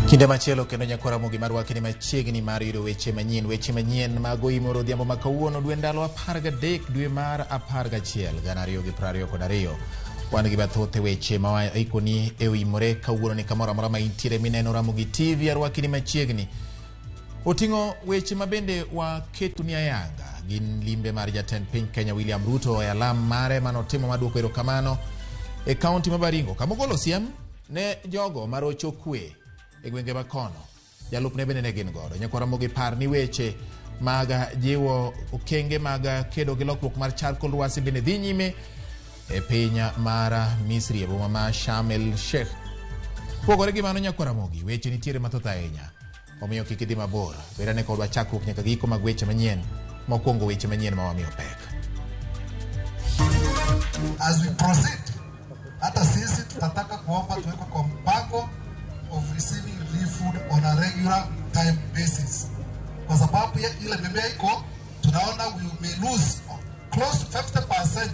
Kinde machielo kendo nyakwar Ramogi marwaki ni machiegni mar yudo weche manyien. Weche manyien mag Oimoro odhiambo ma kawuono dwe ndalo 13 dwe mar 11 2022. Wan gi mathoth e weche ma waikoni e oimore kawuono ni kamoro amora ma intiere mineno Ramogi TV arwaki ni machiegni. Oting'o weche ma bende waketoni ayanga gin limbe mar jatend piny Kenya William Ruto e alam mare manotimo maduoko erokamano e kaunti ma Baringo kamogolo siem ne jogo marocho kwe e gwenge ma kono. Jalupne bende ne gin godo. Nyakwar Ramogi par ni weche mag jiwo okenge mag kedo gi lokruok mar chal kor lwasi bende dhi nyime e piny mar Misri e boma ma Sharm el Sheikh. Pogore gi mano nyakwar Ramogi, weche nitiere mathoth ahinya. Omiyo kik idhi mabor. Bed ane kodwa chakruok nyaka giko mag weche manyien. Mokwongo weche manyien ma wamiyo pek. As we proceed, hata sisi tutataka kuomba tuwekwe kwa mpango of receiving relief food on a regular time basis, kwa sababu ya ile mimea iko, tunaona we may lose close to 50%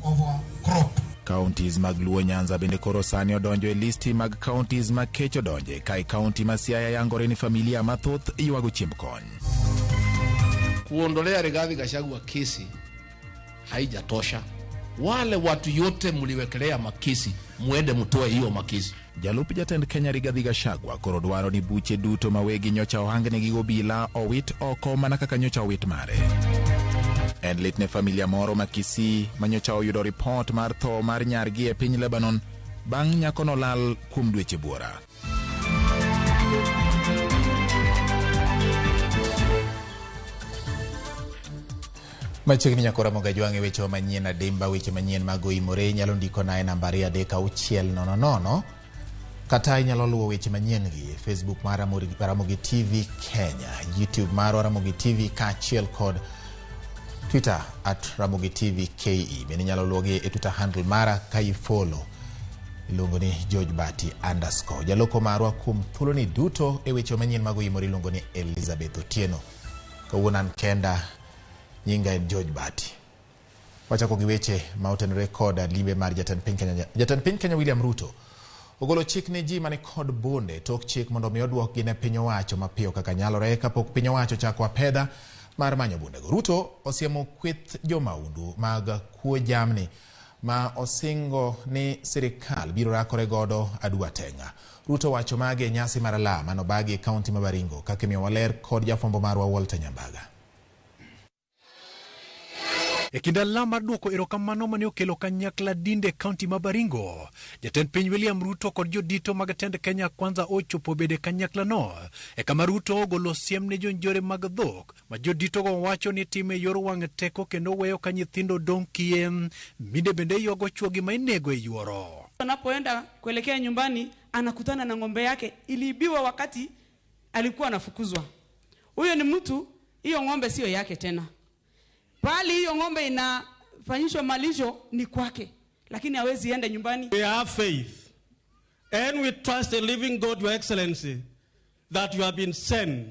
of our crop. Counties mag Luo Nyanza bende koro sani odonjo e listi mag counties ma kech odonje, kae county ma Siaya yangore ni familia mathoth ywago chiemb kony. Kuondolea Rigathi Gachagua kesi haijatosha. Wale watu yote mliwekelea makesi, muende mtoe hiyo makesi. Jalup jatend Kenya Rigathi Gachagua koro dwaro ni buche duto ma wegi nyocha ohangnegi gi obila owit oko mana kaka nyocha owit mare. En lit ne familia moro ma Kisii ma nyocha oyudo ripot mar tho mar nyargi e piny Lebanon bang' nyakono lal kuom dweche buora. Machiegni nyako Ramogi Ajwang' e weche manyien adimba, weche manyien mag oimore inyalo ndikona e namba 23600 kata inyalo luwo weche manyien gi e Facebook mar Ramogi TV Kenya, YouTube marwa Ramogi TV kaachiel kod Twitter at Ramogi TV KE. Bende inyalo luwogi e Twitter handle mara ka ifollow iluongo ni George Bati underscore. Jaloko marwa kuom thuoloni duto e weche manyien mag oimore iluongo ni Elizabeth Otieno. Kawuono an kenda, nyinga en George Bati. Wachako gi weche ma otenore kod limbe mar jatend piny Kenya. Jatend piny Kenya William Ruto ogolo chik ne ji mani kod bunde tok chik mondo mi oduokgi ne piny owacho mapiyo kaka nyalore kapok piny owacho ochako apedha mar manyo bundego. Ruto osiemo kweth jomaundu mag kuo jamni ma osingo ni sirikal biro rakore godo adwa teng'a. Ruto wacho magi e nyasi mar alam manobagi e kaunti ma Baringo kaka imiyo waler kod jafwambo marwa Walter Nyambaga. E kinde alam mar duoko erokamano mane okelo kanyakla dinde e kaunti ma Baringo, jatend piny William Ruto kod jodito mag tend Kenya Kwanza ochopo bede kanyakla no e kama Ruto ogolo siem ne jonjore mag dhok ma joditogo wacho ni time yor wang' teko kendo weyo ka nyithindo dong' kiye. Mine bende ywago chuogi ma inego e yuoro. Anapoenda kuelekea nyumbani anakutana na ng'ombe yake iliibiwa wakati alikuwa anafukuzwa. Huyo ni mtu, hiyo ng'ombe sio yake tena. Pali hiyo ng'ombe inafanyishwa malisho ni kwake, lakini hawezi enda nyumbani. We have faith and we trust the living God, Your Excellency, that you have been sent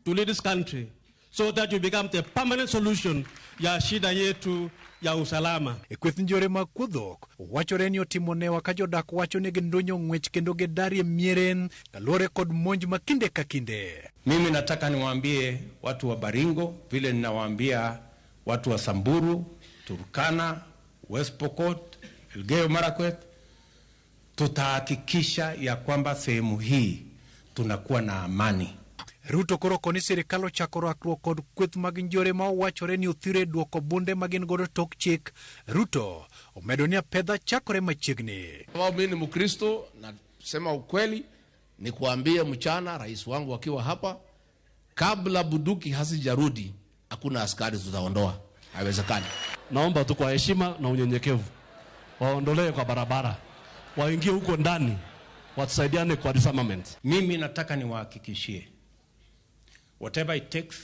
to lead this country so that you become the permanent solution ya shida yetu ya usalama. E kweth njore mag kuo dhok, wachore ni otimo newa ka jodak wacho ni gindunyo ng'wech kendo gidarie miere kaluwore kod monj ma kinde ka kinde. Mimi nataka niwaambie watu wa Baringo vile ninawaambia watu wa Samburu, Turkana, West Pokot, Elgeyo Marakwet, tutahakikisha ya kwamba sehemu hii tunakuwa na amani. Ruto koro koni sirikal ochako rakruok kod kweth mag njore ma owachore ni othire duoko bunde ma gin godo tok chik. Ruto omedo ni apedha chakore machiegni. Sababu mimi ni Mkristo, nasema ukweli, nikuambie mchana rais wangu akiwa hapa, kabla bunduki hazijarudi hakuna askari tutaondoa, haiwezekani. Naomba tu kwa heshima na unyenyekevu waondolee kwa barabara, waingie huko ndani, watusaidiane kwa disarmament. Mimi nataka niwahakikishie, whatever it takes,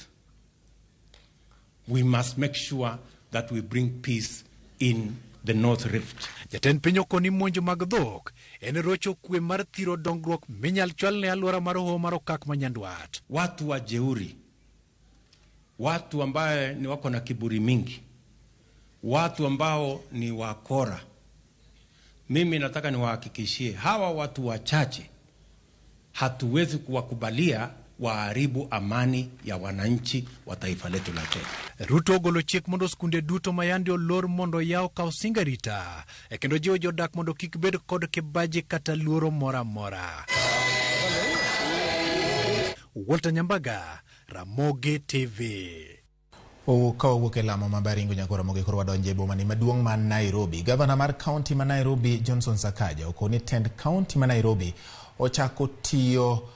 we must make sure that we bring peace in the North Rift. Jatend piny okoni monj mag dhok en rocho kwe mar thiro dongruok minyal chwal ne alwora mar hoho mar okak ma Nyandwat. Watu wa jeuri, watu ambaye ni wako na kiburi mingi, watu ambao ni wakora, mimi nataka niwahakikishie hawa watu wachache Hatuwezi kuwakubalia waharibu amani ya wananchi wa taifa letu la Kenya. Ruto ogolo chik mondo skunde duto ma yande olor mondo yaw kaw singarita e kendo jiwo jodak mondo kik bed kod kibaji kata luoro moro amora. Walter Nyambaga, Ramogi TV. Ka wawuok e lamo ma Baringo nyaka Ramogi koro wadonjo e boma ni maduong' ma Nairobi. Gavana mar kaunti ma Nairobi Johnson Sakaja okoni tend kaunti ma Nairobi ochako tiyo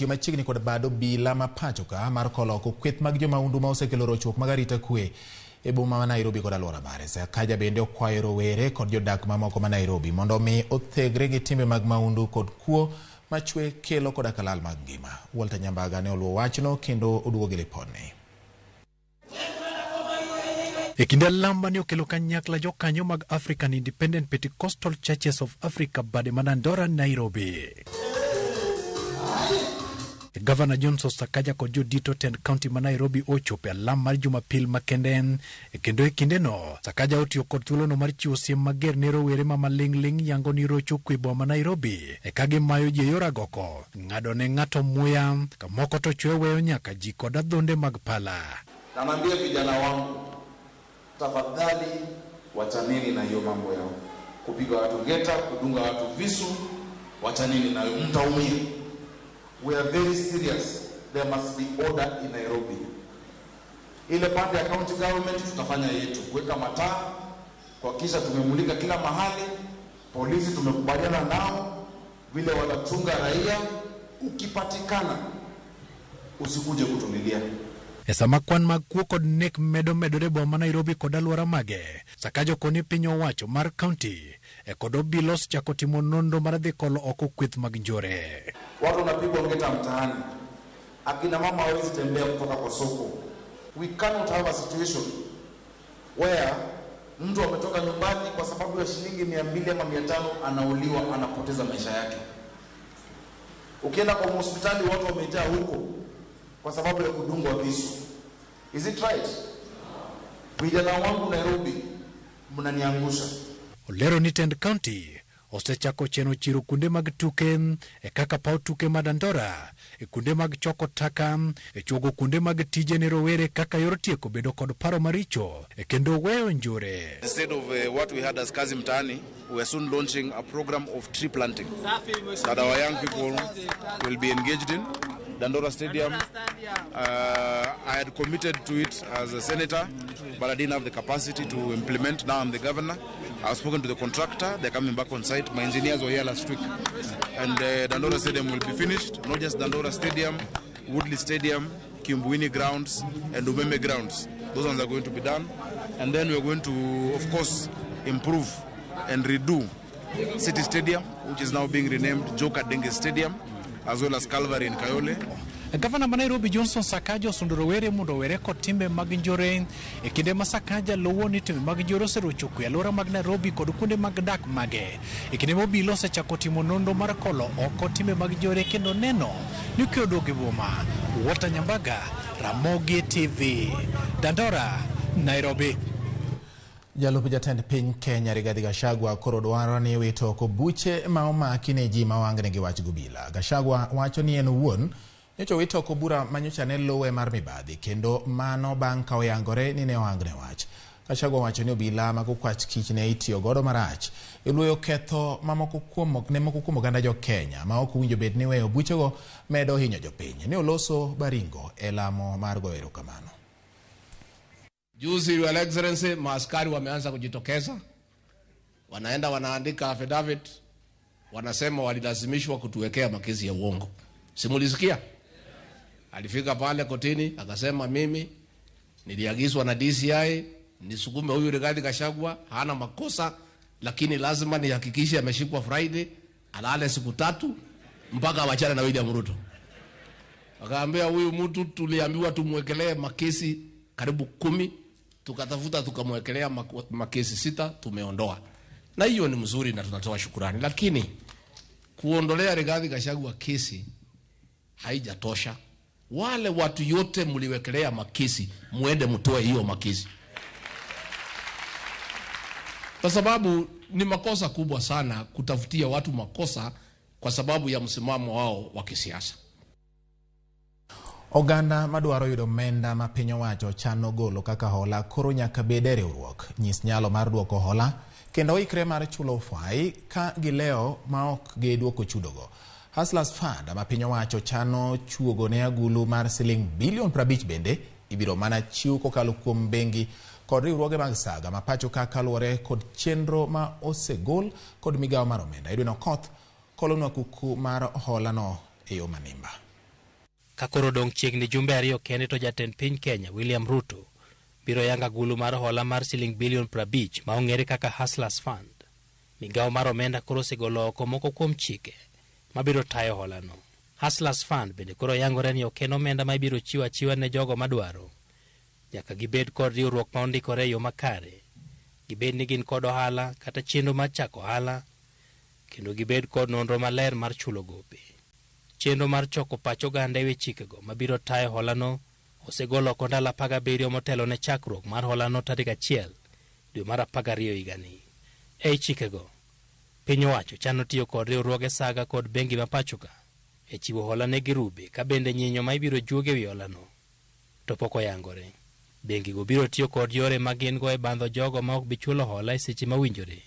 machiegni kod bad obila ma pacho ka mar kolo oko kweth mag jomaundu ma osekelo rochruok mag arita kwe e boma ma Nairobi kod alwora mare. Sakaja bende okwayo rowere kod jodak mamoko ma Nairobi mondo omi othegre gi timbe mag maundu kod kuo machwe kelo koda kalal mag ngima. Walter Nyambaga ne oluwo wachno kendo oduogo gi lipodni. E kinde lamba ne okelo kanyakla jokanyo mag African Independent Pentecostal Churches of Africa bade ma Dandora, Nairobi. Gavana Johnson Sakaja kod jodito tend kaunti ma Nairobi ochopo e alam mar Jumapil makende, kendo e kindeno Sakaja otiyo kod thuolono mar chiwo siem mager ne rowere ma maling'ling' yango ni rocho kwe boma ma Nairobi e ka gimayo ji e yor agoko, ng'ado ne ng'ato muya, kamoko to chwe weyo nyaka ji kod adhonde mag pala. Namwambia vijana wangu, tafadhali wachaneni na hiyo mambo yao, kupiga watu ngeta, kudunga watu visu, wachaneni nayo, mtaumia. We are very serious. There must be order in Nairobi. Ile pande ya county government tutafanya yetu, kuweka mataa, kuhakikisha tumemulika kila mahali. Polisi tumekubaliana nao vile watachunga raia. Ukipatikana usikuje kutulilia. E sama kwan mag kuo kod nek medo medore boma ma Nairobi kod alwora mage, Sakaja okoni piny owacho mar kaunti e kod obila osechako timo nonro mar dhi kolo oko kweth mag njore. Watu wanapigwa ngeta mtaani, akina mama hawezi tembea kutoka kwa soko. We cannot have a situation where mtu ametoka nyumbani kwa sababu ya shilingi 200 ama 500 anauliwa, anapoteza maisha yake. Ukienda kwa hospitali watu wamejaa huko kwa sababu ya kudungwa visu. Is it right? Vijana wangu Nairobi, mnaniangusha. Olero ni tend county osechako cheno chiro kuonde mag tuke e kaka paw tuke ma Dandora, e kuonde mag choko taka, e chuogo kuonde mag tije ne rowere kaka yor tieko bedo kod paro maricho e kendo weyo njore. Instead of what we had as Kazi Mtaani, we are soon launching a program of tree planting that our young people will be engaged in. Dandora Stadium, I had committed to it as a senator, but I didn't have the capacity to implement. Now I'm the governor. I've spoken to the contractor. They're coming back on site. My engineers were here last week. And Dandora Stadium will be finished. Not just Dandora Stadium, Woodley Stadium, Kimbuini grounds, and Umeme grounds. Those ones are going to be done. And then we're going to, of course, improve and redo City Stadium, which is now being renamed Joka Denge Stadium, as well as Calvary in Kayole. Gavana ma Nairobi Johnson Sakaja osundo rowere mondo owere kod timbe mag njore e kinde ma Sakaja luwo ni timbe mag njore oserocho kwe alwora mag Nairobi kod kuonde mag dak mage. E kinde ma obila osechako timo nonro mar kolo oko timbe mag njore kendo neno ni kwe oduogo e boma. Walter Nyambaga, Ramogi TV, Dandora, Nairobi. Jalup jatend piny Kenya Rigathi Gachagua koro dwaro ni wito oko buche ma omaki ne ji ma ohangne gi wach gobila. Gachagua wacho ni en owuon nyocha owito oko bura manyocha ne luwe mar mibadhi kendo mano bang' ka oyangore ni ne ohangne wach. Gachagua wacho ni obila mag okwach kich ne itiyo godo marach e luoyo ketho mamoko kuom ne moko kuom oganda jo Kenya ma ok owinjo bed ni weyo buchego medo hinyo jopiny. Ne oloso Baringo e lamo mar goyo erokamano. Juzi, Your Excellency, maaskari wameanza kujitokeza, wanaenda wanaandika affidavit, wanasema walilazimishwa kutuwekea makesi ya uongo. Simulisikia? Alifika pale kotini akasema, mimi niliagizwa na DCI nisukume huyu Rigathi Gachagua, hana makosa, lakini lazima nihakikishe ameshikwa Friday, alale siku 3 mpaka awachane na William Ruto. Akaambia huyu mtu tuliambiwa tumwekelee makesi karibu 10, tukatafuta tukamwekelea makesi 6, tumeondoa. Na hiyo ni mzuri na tunatoa shukurani, lakini kuondolea Rigathi Gachagua kesi haijatosha. Wale watu yote mliwekelea makesi, muende mtoe hiyo makesi, kwa sababu ni makosa kubwa sana kutafutia watu makosa kwa sababu ya msimamo wao wa kisiasa. Oganda madwaro yudo omenda ma piny owacho chano golo kaka hola koro nyaka bed e riwruok, nyis nyalo mar duoko hola kendo oikre mar chulo fai ka gilewo ma ok giduoko chudogo. Hustlers Fund ma piny owacho chano chuogo ne agulu mar siling bilion 50 bende ibiro mana chiw kokalo kuom bengi kod riwruoge mag saga ma pacho ka kaluwore kod chenro ma osegol kod migawo mar omenda. Edwin Okoth kolonwa kuku mar hola no e yo manimba. Ka koro odong' chiegni jumbe ariyo kende to jatend piny Kenya William Ruto biro yango agulu mar hola mar siling bilion 50 ma ong'ere kaka Hustlers Fund. Migawo mar omenda koro osegolo oko moko kuom chike mabiro tayo holano. Hustlers Fund bende koro yangore ni ok en omenda ma ibiro chiwo achiwa ne jogo madwaro. Nyaka gibed kod riwruok ma ondikore e yo makare, gibed ni gin kod ohala kata chenro mar chako ohala, kendo gibed kod nonro maler mar chulo gope. Chenro mar choko pach oganda e wi chikego mabiro tayo holano osegol oko ndalo 17 motelo ne chakruok mar holano tarik 1 dwe mar 12 higani. Ei chikego, piny owacho chano tiyo kod riwruoge saga kod bengi ma pachoka e chiwo hola ne girube ka bende nyinyo ma ibiro juog e wi holano to pok oyangore. Bengigo biro tiyo kod yore ma gin go e bandho jogo ma ok bi chulo hola e seche mowinjore,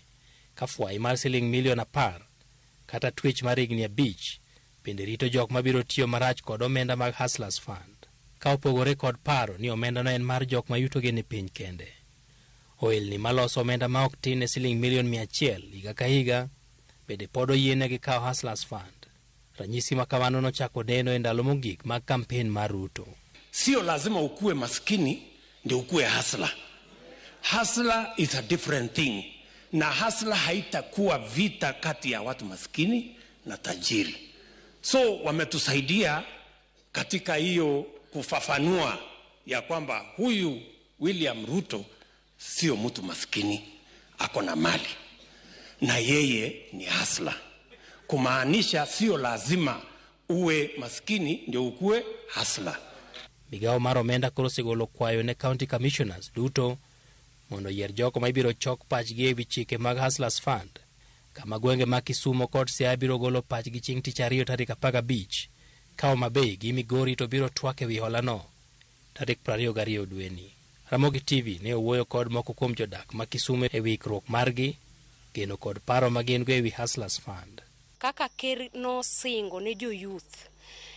ka fwai mar siling milion 10 kata twech mar higni 5 bende rito jok mabiro tiyo marach kod omenda mag Hustlers Fund, ka opogore kod paro ni omendano en mar jok ma yutogi ni piny kende. Ohelni maloso omenda ma ok tin ne siling milion 100 higa ka higa bende pod oyienegi kawo Hustlers Fund. Ranyisi ma kamano nochako neno e ndalo mogik mag kampen mar Ruto. Sio lazima ukuwe maskini ndio ukuwe hustler. Hustler is a different thing. Na hustler haitakuwa vita kati ya watu maskini na tajiri. So wametusaidia katika hiyo kufafanua ya kwamba huyu William Ruto sio mtu maskini, ako na mali na yeye ni hustler. Kumaanisha sio lazima uwe maskini ndio ukuwe hustler. Migawo mar omenda koro osegolo kwayo ne county commissioners duto mondo oyier jogo ma ibiro chok pachgi e wi chike mag Hustlers Fund, kama gwenge mag Kisumu kod Siaya biro golo pachgi chieng' tich ariyo tarik 15, ka Homa Bay gi Migori to biro twak e wi holano tarik 22 dweni. Ramogi TV ne owuoyo kod moko kuom jodak ma Kisumu e wi ikruok margi, geno kod paro ma gin go e wi Hustlers Fund. Kaka ker nosingo ne jo youth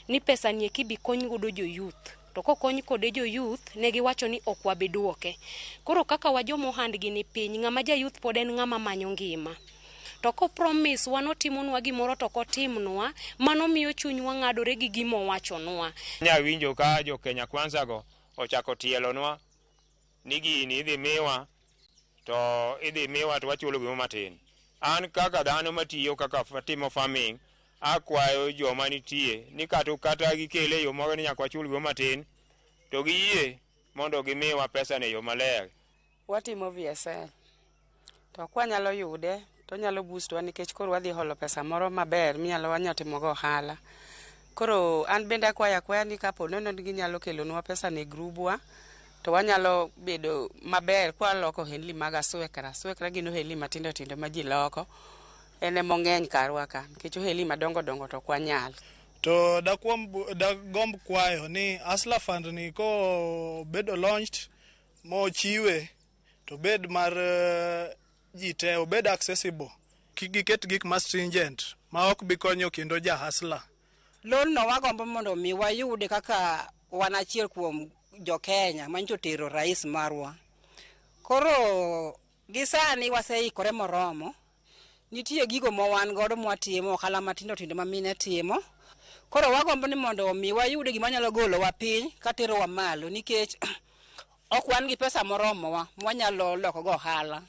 ni pesa ni eki kony godo jo youth, to kokony kode jo youth ne giwacho ni ok wabi duoke. Koro kaka wajomo ohandgi ni piny, ng'ama ja youth pod en ng'ama manyo ngima. To ko promise wa notimonwa gimoro to kotimnwa, mano miyo chunywa ng'adore gi gima owachonwa. Nya winjo ka jo Kenya Kwanza go ochako tielonwa ni gini idhi miwa to idhi miwa to wachulo gimo matin. An kaka dhano matiyo kaka timo farming, akwayo joma nitie ni kata gikele yo moro ni nyaka wachul gimo matin to giyie mondo gimiwa pesa ne yo maler. Watimo VSL to kwanyalo yude to nyalo boost wa nikech koro wadhi holo pesa moro maber minyalo wanyalo timo go ohala. Koro an bende akwaya akwaya ni kapo nono ginyalo kelonwa pesa ne grubwa to wanyalo bedo maber kwaloko ohelni mag aswekra. Aswekra gin ohelni matindo tindo ma ji loko, en ema ong'eny karwa ka nikech ohelni madongo dongo to ok wanyal. To dagomb kwayo ni Hustler Fund ni kobedo launched mochiwe to bed mar ji te, obed accessible. Kik giket gik ma stringent ma ok bi konyo kendo ja hustler. Loan no wagombo mondo mi wayude kaka wan achiel kuom jo Kenya manyicho tero rais marwa. Koro gi sani waseikore moromo. Nitie gigo ma wan godo mwatimo, ohala matindo tindo ma mine timo. Koro wagombo ni mondo mi wayude gima nyalo golowa piny katerowa malo nikech ok wan gi pesa moromowa mwanyalo loko go ohala.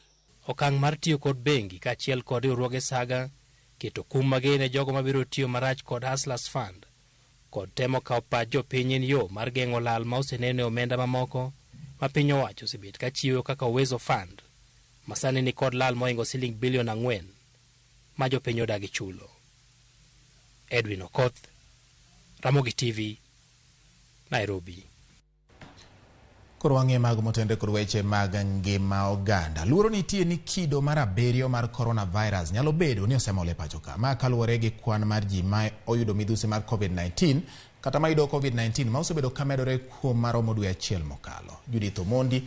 Okang' mar tiyo kod bengi kaachiel kod riwruoge saga, keto kum mager ne jogo mabiro tiyo marach kod Hustlers Fund, kod temo kawo pach jopiny en yo mar geng'o lal ma oseneno e omenda mamoko ma piny owacho osebet ka chiwo kaka Uwezo Fund, ma sani ni kod lal mohingo siling bilion 4 ma jopiny odagi chulo. Edwin Okoth, Ramogi TV, Nairobi. Koro wang'e mago motenre kod weche mag ngima oganda. Luoro nitie ni kido mar 7 mar coronavirus nyalo bedo ni osemol e pacho ka. Ma kaluwore gi kwan mar ji ma oyudo midhusi mar COVID-19 kata mayudo COVID-19 ma osebedo ka medore kuom maromo dwe achiel mokalo. Judith Omondi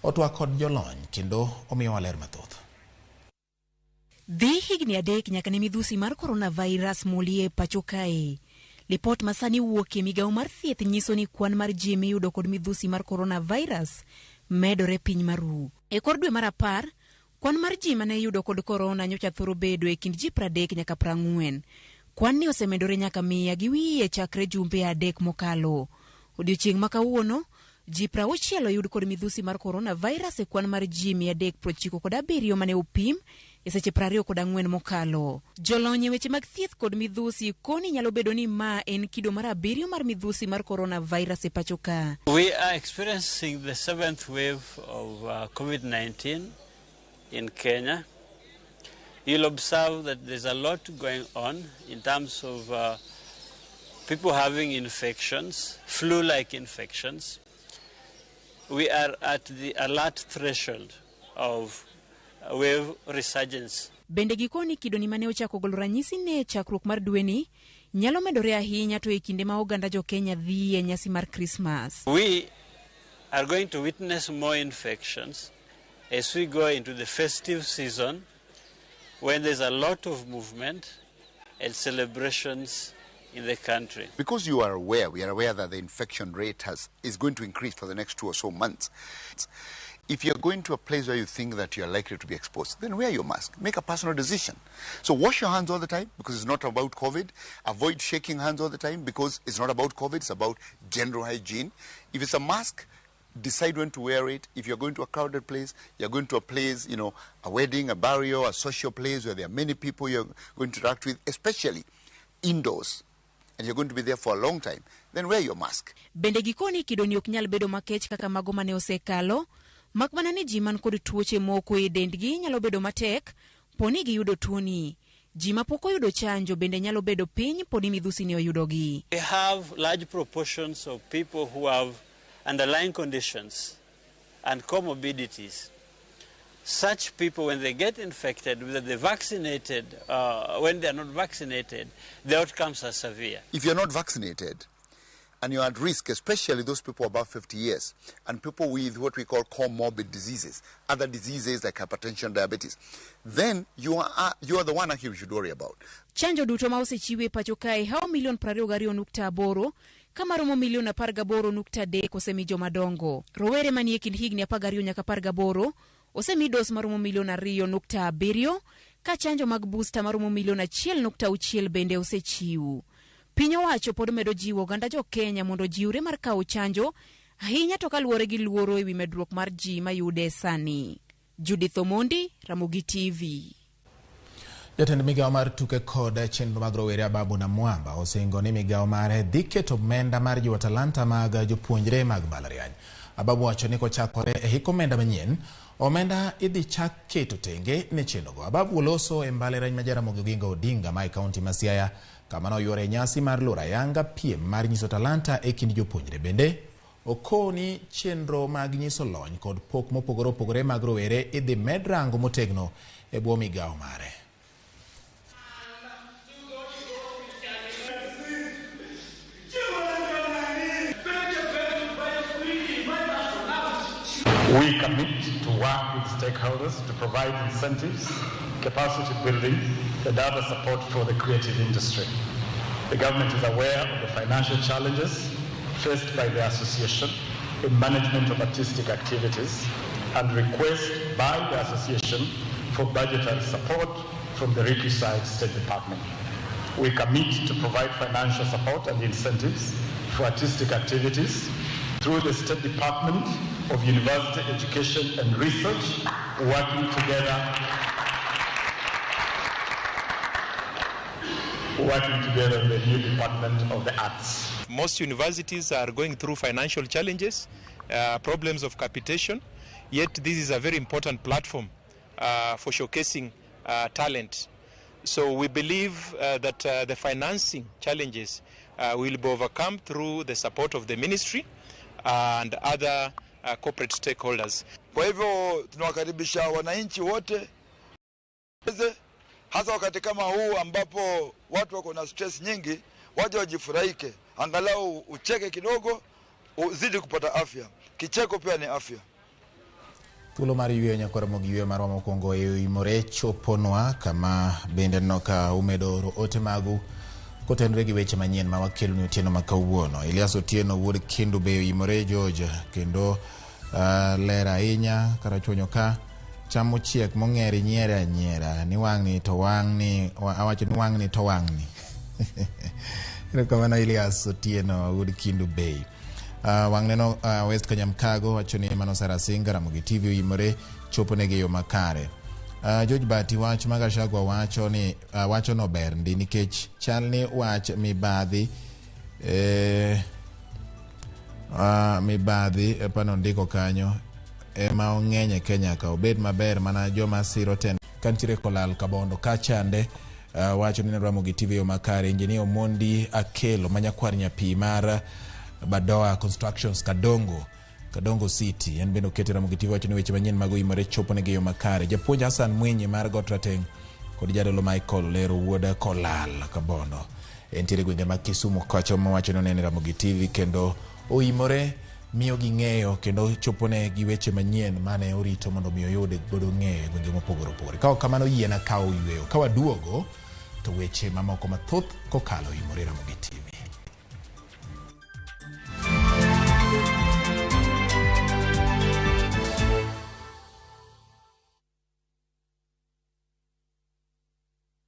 otwak kod jolony kendo omiyowa ler mathoth. Dhi higni 3 nyaka ne midhusi mar coronavirus molie pacho kae. Lipot masani wuok e migawo mar thieth nyiso ni kwan mar ji miyudo kod midhusi mar coronavirus medore piny maru. E kor dwe mar 10, kwan mar ji mane iyudo kod corona nyocha thoro bedo e kind ji 30 nyaka 40. Kwan ni osemedore nyaka 100 chakre jumbe 3 mokalo. Odiochieng' ma kawuono, ji 60 oyud kod midhusi mar coronavirus e kwan mar ji 397 mane opim e seche 24 mokalo. Jolony e weche mag thieth kod midhusi koni nyalo bedo ni ma en kido mar 7 mar midhusi mar coronavirus e pacho ka. We are experiencing the 7th wave of COVID-19 in Kenya. You'll observe that there's a lot going on in terms of people having infections, flu-like infections. We are at the alert threshold of wave resurgence. Bende gikoni kidoni mane ochako golo ranyisi ne chakruok mar dweni nyalo medore ahinya to e kinde ma oganda jo Kenya dhi e nyasi mar Christmas. We are going to witness more infections as we go into the festive season when there's a lot of movement and celebrations in the country. Because you are aware, we are aware that the infection rate is going to increase for the next 2 or so months. If you're going to a place where you think that you're likely to be exposed, then wear your mask. Make a personal decision. So wash your hands all the time because it's not about COVID. Avoid shaking hands all the time because it's not about COVID. It's about general hygiene. If it's a mask, decide when to wear it. If you're going to a crowded place, you're going to a place, you know, a wedding, a burial, a social place where there are many people you're going to interact with, especially indoors, and you're going to be there for a long time, then wear your mask. Bende gikoni kidoni ok nyal bedo makech kaka mago mane osekalo, mak mana ni ji man kod tuoche moko e dendgi nyalo bedo matek poni giyudo tuoni. Ji mapok oyudo chanjo bende nyalo bedo piny poni midhusi ni oyudogi. We have large proportions of people who have underlying conditions and comorbidities. Such people, when they get infected, whether they're vaccinated, when they are not vaccinated, the outcomes are severe. If you're not vaccinated and you're at risk, especially those people above 50 years and people with what we call comorbid diseases, other diseases like hypertension, diabetes, then you are the one actually we should worry about. Chanjo duto ma osechiwe pacho kae hao milion 22.8 kama romo milion 18.3 osemi jomadongo. Rowere manie kind higni 12 nyaka 18 osemi dos maromo milion 2.7 ka chanjo mag booster maromo milion 1.6 bende osechiw. Piny owacho pod medo jiwo oganda jo Kenya mondo jiwre mar kawo chanjo ahinya to kaluwore gi luoro ewi medruok mar ji mayude sani. Judith Omondi, Ramogi TV. Jatend migawo mar tuke kod chenro mag rowere Ababu Namwamba osingo ni migawo mare dhi keto omenda mar jiwo talanta mag jopuonjre mag mbalariany. Ababu wacho ni kochakore e hik omenda manyien, omenda idhi chak keto tenge ne chenrogo. Ababu oloso e mbalariany ma Jaramogi Oginga Odinga ma e kaunti ma Siaya kama noyuore nyasi mar loro ayanga piem mar nyiso talanta e kind jopuonjre. Bende okoni chenro mag nyiso lony kod pok mopogore opogore mag rowere idhi med rango motegno e bwo migawo mare. We commit to work with stakeholders to provide incentives, capacity building, and other support for the creative industry. The government is aware of the financial challenges faced by the association in management of artistic activities and request by the association for budgetary support from the requisite State Department. We commit to provide financial support and incentives for artistic activities through the State Department of University Education and Research, working together with the new Department of the Arts. Most universities are going through financial challenges, problems of capitation, yet this is a very important platform for showcasing talent. So we believe that the financing challenges will be overcome through the support of the ministry and other corporate stakeholders. Kwa hivyo tunawakaribisha wananchi wote, hasa wakati kama huu ambapo watu wako na stress nyingi, waje wajifurahike, angalau ucheke kidogo, uzidi kupata afya. Kicheko pia ni afya. Thuolo mar yweyo nyakwar Ramogi yweyo marwa mokwongo e oimore choponwa kama bende aneno ka umedo oro ote magu kotenore gi weche manyien ma wakeloni otieno ma kawuono. Elias Otieno wuod Kendu Bay oimore George kendo ler ahinya karachuonyo ka cham mochiek mong'er nyiere anyiera ni wang'ni to wang'ni awacho ni wang'ni to wang'ni. Erokamano Elias Otieno wuod Kendu Bay. Wang' neno West Kanyamkago wacho ni mano Sarah Singa Ramogi TV oimore chopo negi e yo makare. George Bati wach ma Gachagua wacho ni wacho no ber ndi nikech chal ni wach mibadhi mibadhi pano ndiko kanyo ema ong'eny e Kenya ka obed maber mana joma siro tend kantiere Kolal Kabondo kachande wacho ni Ramogi TV yo makare. Engineer Omondi Akelo manyakwar nyapi mar Badoa Constructions Kadongo City en bende okete Ramogi TV wacho ni weche manyien mag oimore chopo negi e yo makare. Japuonj Hassan Mwinyi mar Got Rateng' kod jadolo Michael Lero wuod Kolal Kabondo entiere gwenge mag Kisumu kocha mawacho ni onene Ramogi TV kendo oimore miyo ging'eyo kendo chopone gi weche manyien mane orito mondo mi oyud godo ng'eyo e gwenge mopogore opogore. Ka ok kamano yiena kawo yweyo. Ka waduogo to weche mamoko mathoth kokalo oimore Ramogi TV.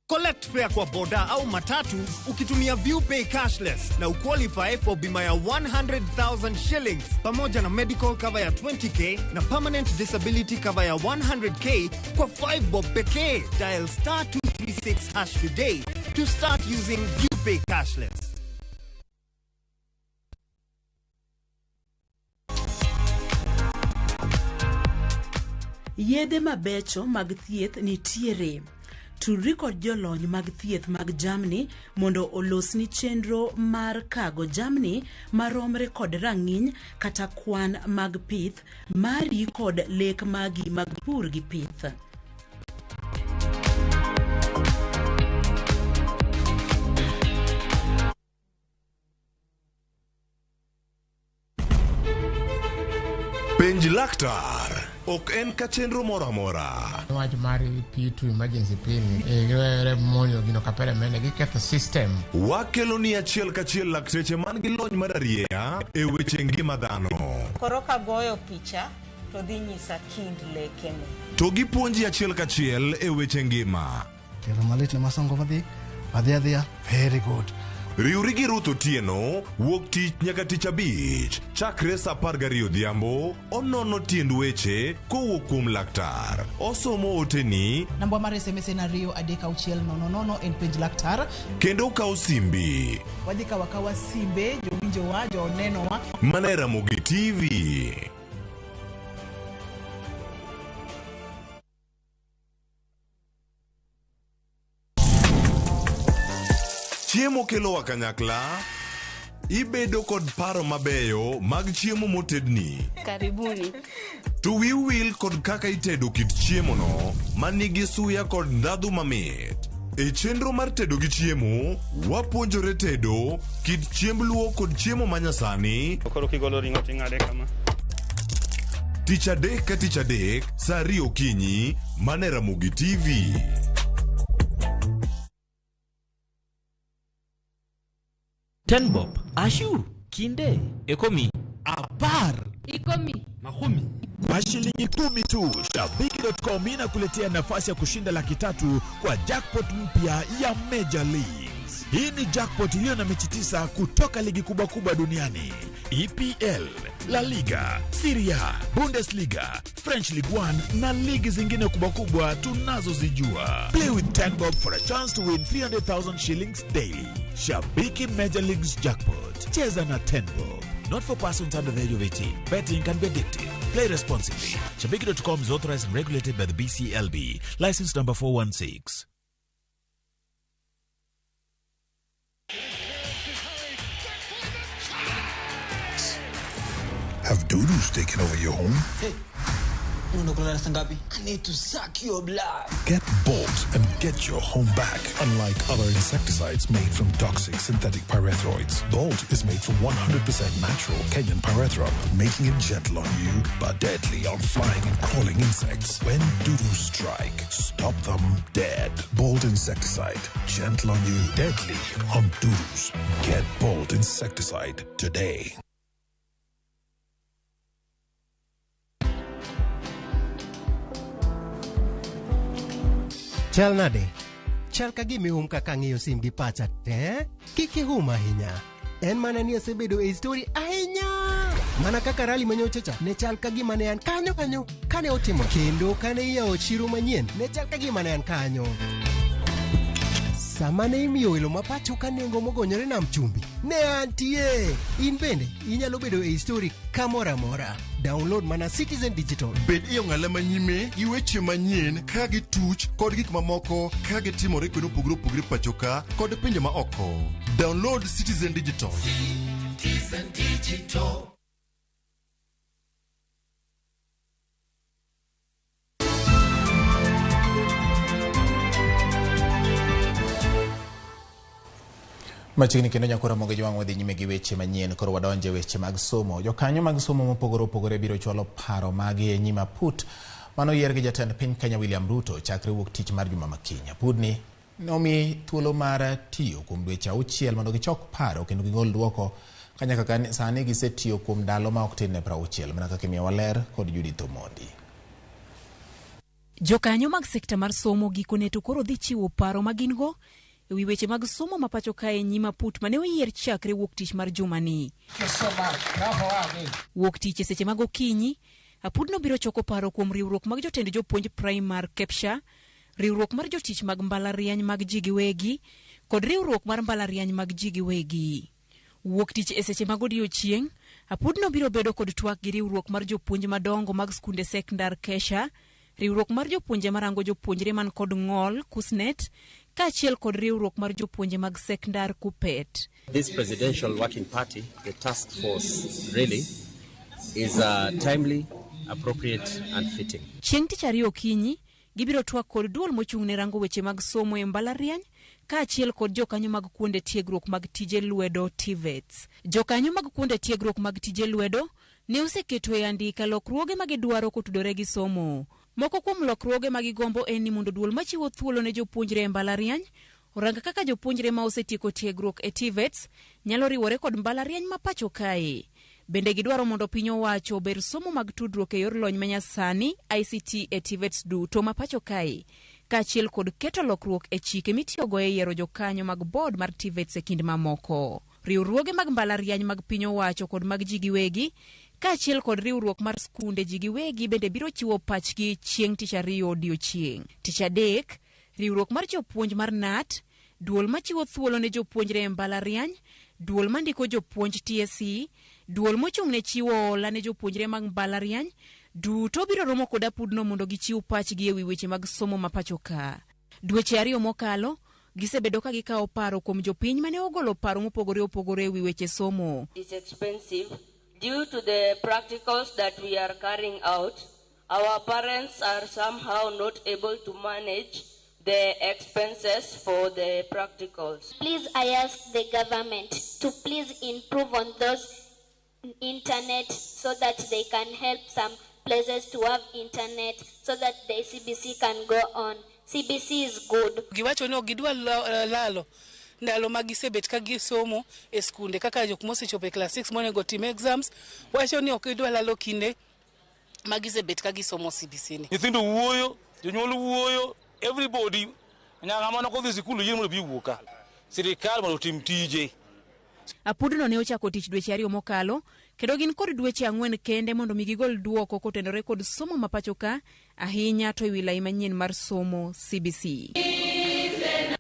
Collect fare kwa boda au matatu ukitumia ViewPay cashless na uqualify for bima ya 100,000 shillings pamoja na medical cover ya 20k na permanent disability cover ya 100k kwa 5 bob pekee. Dial star 236 hash today to start using ViewPay cashless. Yedhe mabecho mag thieth nitiere. Tudri kod jolony mag thieth mag jamni mondo olosni chenro mar kago jamni maromre kod rang'iny kata kwan mag pith mari kod lek magi mag pur gi pith. Penj laktar ok en ka chenro moro amora. Wach mar P2 emergency pin giwere moyo gino kapere mene giketho system. Wakelo ni achiel kachiel lakteche man gi lony mar arieya e weche ngima dhano. Koro kagoyo picha to dhi nyisa kind lekene. To gipuonji achiel kachiel e weche ngima. Kelo malit ne masongo madhi adhiya very good. Riwri gi Ruth Otieno wuok tich nyaka tich abich chakre saa 12 odhiambo onono tiend weche kowuok kuom laktar. Osomo oteni Namba mar SMS en 2 3 6 0 0 en penj laktar. kendo okawo simbi Wadhi kawo akawa simbe jowinjowa jonenowa. mana e Ramogi TV. Chiemo kelowa kanyakla, ibedo kod paro mabeyo mag chiemo motedni. Karibuni. To wiu wil kod kaka itedo kit chiemono manigi suya kod ndhadhu mamit. E chenro mar tedo gi chiemo, wapuonjore tedo kit chiemb luo kod chiemo manyasani. Koro kigolo ring'o ting'ade kama. Tich adek ka tich adek, saa 2 okinyi, mana e Ramogi TV. Tenbob, Ashu, Kinde, Ekomi, Apar, Ikomi, Mahumi. Kwa shilingi 10 tu, Shabiki.com inakuletea nafasi ya kushinda 300,000 kwa jackpot mpya ya Major Leagues. Hii ni jackpot iliyo na mechi 9 kutoka ligi kubwa kubwa duniani: EPL, La Liga, Serie A, Bundesliga, French Ligue 1 na ligi zingine kubwa kubwa tunazozijua. Play with 10 bob for a chance to win 300,000 shillings daily. Shabiki Major Leagues Jackpot. Cheza na 10 bob. Not for persons under the age of 18. Betting can be addictive. Play responsibly. Shabiki.com is authorized and regulated by the BCLB. License number 416. Have dudus taken over your home? Hey, unakula ngapi? I need to suck your blood. Get Bolt and get your home back. Unlike other insecticides made from toxic synthetic pyrethroids, Bolt is made from 100% natural Kenyan pyrethrum, making it gentle on you but deadly on flying and crawling insects. When dudus strike, stop them dead. Bolt insecticide, gentle on you, deadly on dudus. Get Bolt insecticide today. Chal nade? Chal ka gima ihum kaka ang'iyo sim gi pacha te. Kik ihum ahinya. En mana ni asebedo e story ahinya. Mana kaka rally manyocha cha ne chal ka gima ne an kanyo kanyo kane otimo kendo kane iyawo chiro manyien ne chal ka gima ne an kanyo. Sama ne imiyo welo ma pacho ka nengo mogonyore nam chumbi, ne antie. In bende inyalo bedo e story kamoro amora. Download mana Citizen Digital. Bed e ong'ala manyime gi weche manyien ka gituch kod gik mamoko ka gitimore kuonde mopogore opogore pacho ka kod pinje ma oko. Download Citizen Digital. Citizen Digital. Machiegni kendo nyakora moge jwang' wadhi nyime gi weche manyien koro wadonje weche mag somo. Jokanyo mag somo mopogore opogore biro chwalo paro magi e nyim aput mano yier gi jatend piny Kenya William Ruto chakre wuok tich mar juma makiny. Apudni nomi thuolo mar tiyo kuom dweche 6 mondo gichok paro kendo gigol duoko ka nyaka sani gisetiyo kuom ndalo ma ok tin ne 60 mana kaka imiyowa ler kod Judith Omondi. Jokanyo mag sekta mar somo gikone to koro dhi chiwo paro ma gin go e wi weche mag somo ma pacho kae nyim aput mane oyier chakre wuok tich mar jumani. Wuok tich e seche mag okinyi, apudno biro choko paro kuom riwruok mag jotend jopuonj primar KEPSHA, riwruok mar jotich mag mbalariany mag ji giwegi, kod riwruok mar mbalariany mag ji giwegi. Wuok tich e seche mag odiechieng', apudno biro bedo kod twak gi riwruok mar jopuonj madongo mag skunde sekndar KESHA, riwruok mar jopuonje marango jopuonjre man kod ng'ol KUSNET, kaachiel kod riwruok mar jopuonje mag sekndar KUPPET. This presidential working party, the task force really, is timely, appropriate and fitting. Chieng' tich ariyo okinyi, gibiro twak kod duol mochung' ne rango weche mag somo e mbalariany, kaachiel kod jokanyo mag kuonde tiegruok mag tije lwedo TVETs. Jokanyo mag kuonde tiegruok mag tije lwedo ne oseketo e andika lokruoge ma gidwaro kotudore gi somo. Moko kuom lokruoge ma gigombo en ni mondo duol machiwo thuolo ne jopuonjre e mbalariany orang kaka jopuonjre ma osetieko tiegruok e TVETs nyalo riwore kod mbalariany ma pacho kae. Bende gidwaro mondo piny owacho ober somo mag tudruok e yor lony manyasani ICT e TVETs duto ma pacho kae, kaachiel kod keto lokruok e chike mitiyogo e yiero jokanyo mag board mar TVETs e kind mamoko. Riwruoge mag mbalariany mag piny owacho kod mag ji giwegi, kaachiel kod riwruok mar skunde ji giwegi bende biro chiwo pachgi chieng' tich ariyo odiechieng'. Tich adek, riwruok mar jopuonj mar KNUT, duol machiwo thuolo ne jopuonjre e mbalariany, duol mandiko jopuonj TSC, duol mochung' ne chiwo hola ne jopuonjre mag mbalariany, duto biro romo kod apudno mondo gichiw pachgi ewi weche mag somo ma pacho ka. Dweche ariyo mokalo, gisebedo ka gikawo paro kuom jopiny mane ogolo paro mopogore opogore ewi weche somo. It's expensive. Due to the practicals that we are carrying out, our parents are somehow not able to manage the expenses for the practicals. Please, I ask the government to please improve on those internet so that they can help some places to have internet so that the CBC can go on. CBC is good. Giwacho ni ok gidwa lalo ndalo ma gisebet ka gisomo e skunde kaka jok mosechopo e class 6 monego tim exams, wacho ni ok gidwa lalo kinde ma gisebet ka gisomo CBC ni. Nyithindo wuoyo, jonyuol wuoyo, everybody nyaka mana kodhi sikul yie mondo bi wuo ka. Sirikal mondo otim tije. Apudno ne ochako tich dweche 2 mokalo, kendo gin kod dweche 4 kende mondo mi gigol duoko kotenore kod somo ma pacho ka, ahinya to ewi lai manyien mar somo CBC.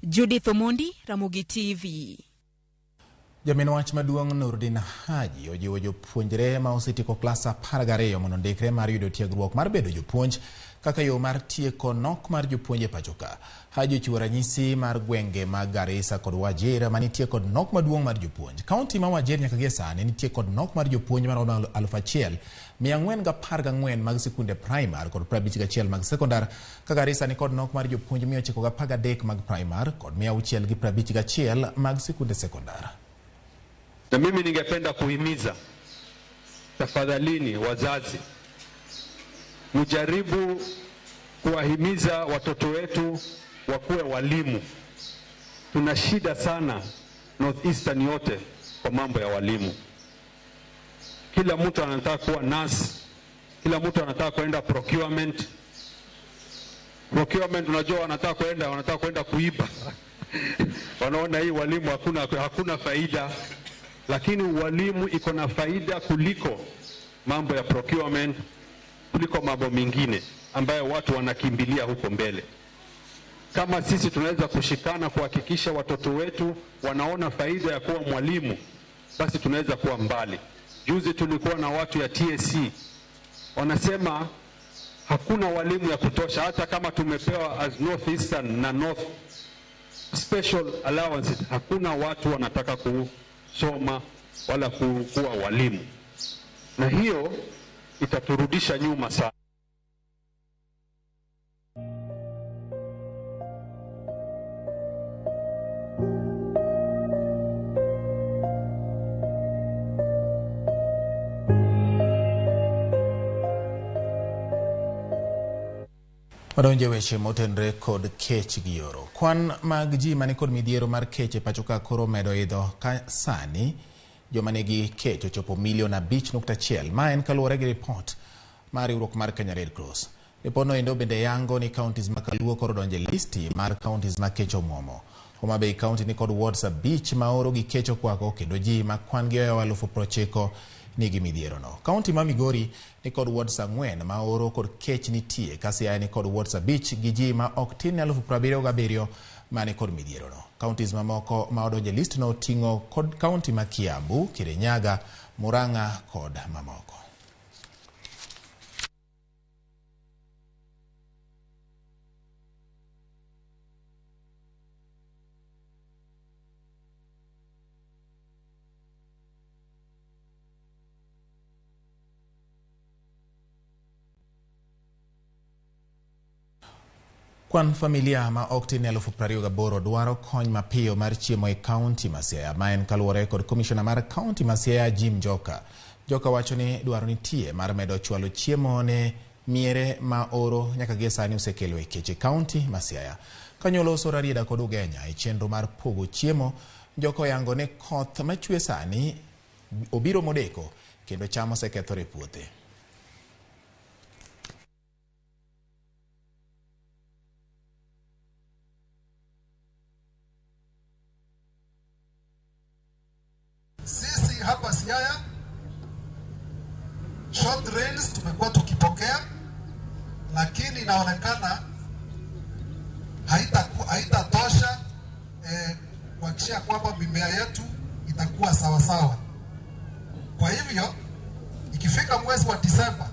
Judith Omondi, Ramogi TV. Jamin wach maduong' Nurdin Haji ojiwo jopuonjre ma osetieko klas 12 mondo ondikre mar yudo tiegruok mar bedo jopuonj kaka yo mar tieko nok mar jopuonj e pacho ka. Haji ochiwo ranyisi mar gwenge mag Garissa kod Wajir manitie kod nok maduong' mar jopuonj. Kaunti ma Wajir nyaka gie sani nitie kod nok mar jopuonj maromo 1414 mag sikunde primar kod 51 mag sekondar, ka Garissa ni kod nok mar jopuonj 913 mag primar kod 651 mag sikunde sekondar. Na mimi ningependa kuhimiza, tafadhalini wazazi, mjaribu kuwahimiza watoto wetu wakuwe walimu. Tuna shida sana North Eastern yote kwa mambo ya walimu. Kila mtu anataka kuwa nurse, kila mtu anataka kwenda procurement. Procurement, unajua wanataka kwenda kuiba. Wanaona hii walimu hakuna faida. Lakini walimu iko na faida kuliko mambo ya procurement, kuliko mambo mengine ambayo watu wanakimbilia huko mbele. Kama sisi tunaweza kushikana kuhakikisha watoto wetu wanaona faida ya kuwa mwalimu, basi tunaweza kuwa mbali. Juzi tulikuwa na watu ya TSC wanasema hakuna walimu ya kutosha, hata kama tumepewa as North Eastern na North special allowances, hakuna watu wanataka kusoma wala kuwa walimu, na hiyo itaturudisha nyuma sana. Wadonje weche motenre kod kech gi yoro. Kwan mag ji mani kod midhiero mar kech e pacho ka koro medo idho ka sani joma nigi kech ochopo milion 5.1. Ma en kaluwore gi ripot mar riwruok mar Kenya Red Cross. Ripodno endo bende yango ni counties ma Kaluo koro donje listi mar counties ma kech omuomo. Homa Bay County ni kod wards 5 ma oro gi kech okwako kendo ji ma kwan gi oyawo 90,000 nigi midhiero no. County ma Migori ni kod wards 4 ma oro kod kech nitie, ka Siaya ni kod wards 5 gi ji ma ok tin ne 77,000 mani kod midhiero no. Counties mamoko ma odonje list no oting'o kod county ma Kiambu, Kirinyaga, Murang'a kod mamoko. Kwan familia ma ok tin ne 28,000 dwaro kony mapiyo mar chiemo e kaunti ma Siaya. Ma en kaluwore kod komishona mar kaunti ma Siaya Jim Joka. Joka wacho ni dwaro nitie mar medo chwalo chiemo ne miere ma oro nyaka gie sani osekelo e kech e kaunti ma Siaya. Kanyo loso Rarieda kod Ugenya e chenro mar pogo chiemo, Joka oyango ni koth machwe sani obiro modeko kendo cham osekethore e puothe. Sisi hapa Siaya short rains tumekuwa tukipokea, lakini inaonekana haitatosha kuhakikisha kwamba mimea yetu itakuwa sawa sawa. Kwa hivyo ikifika mwezi wa Disemba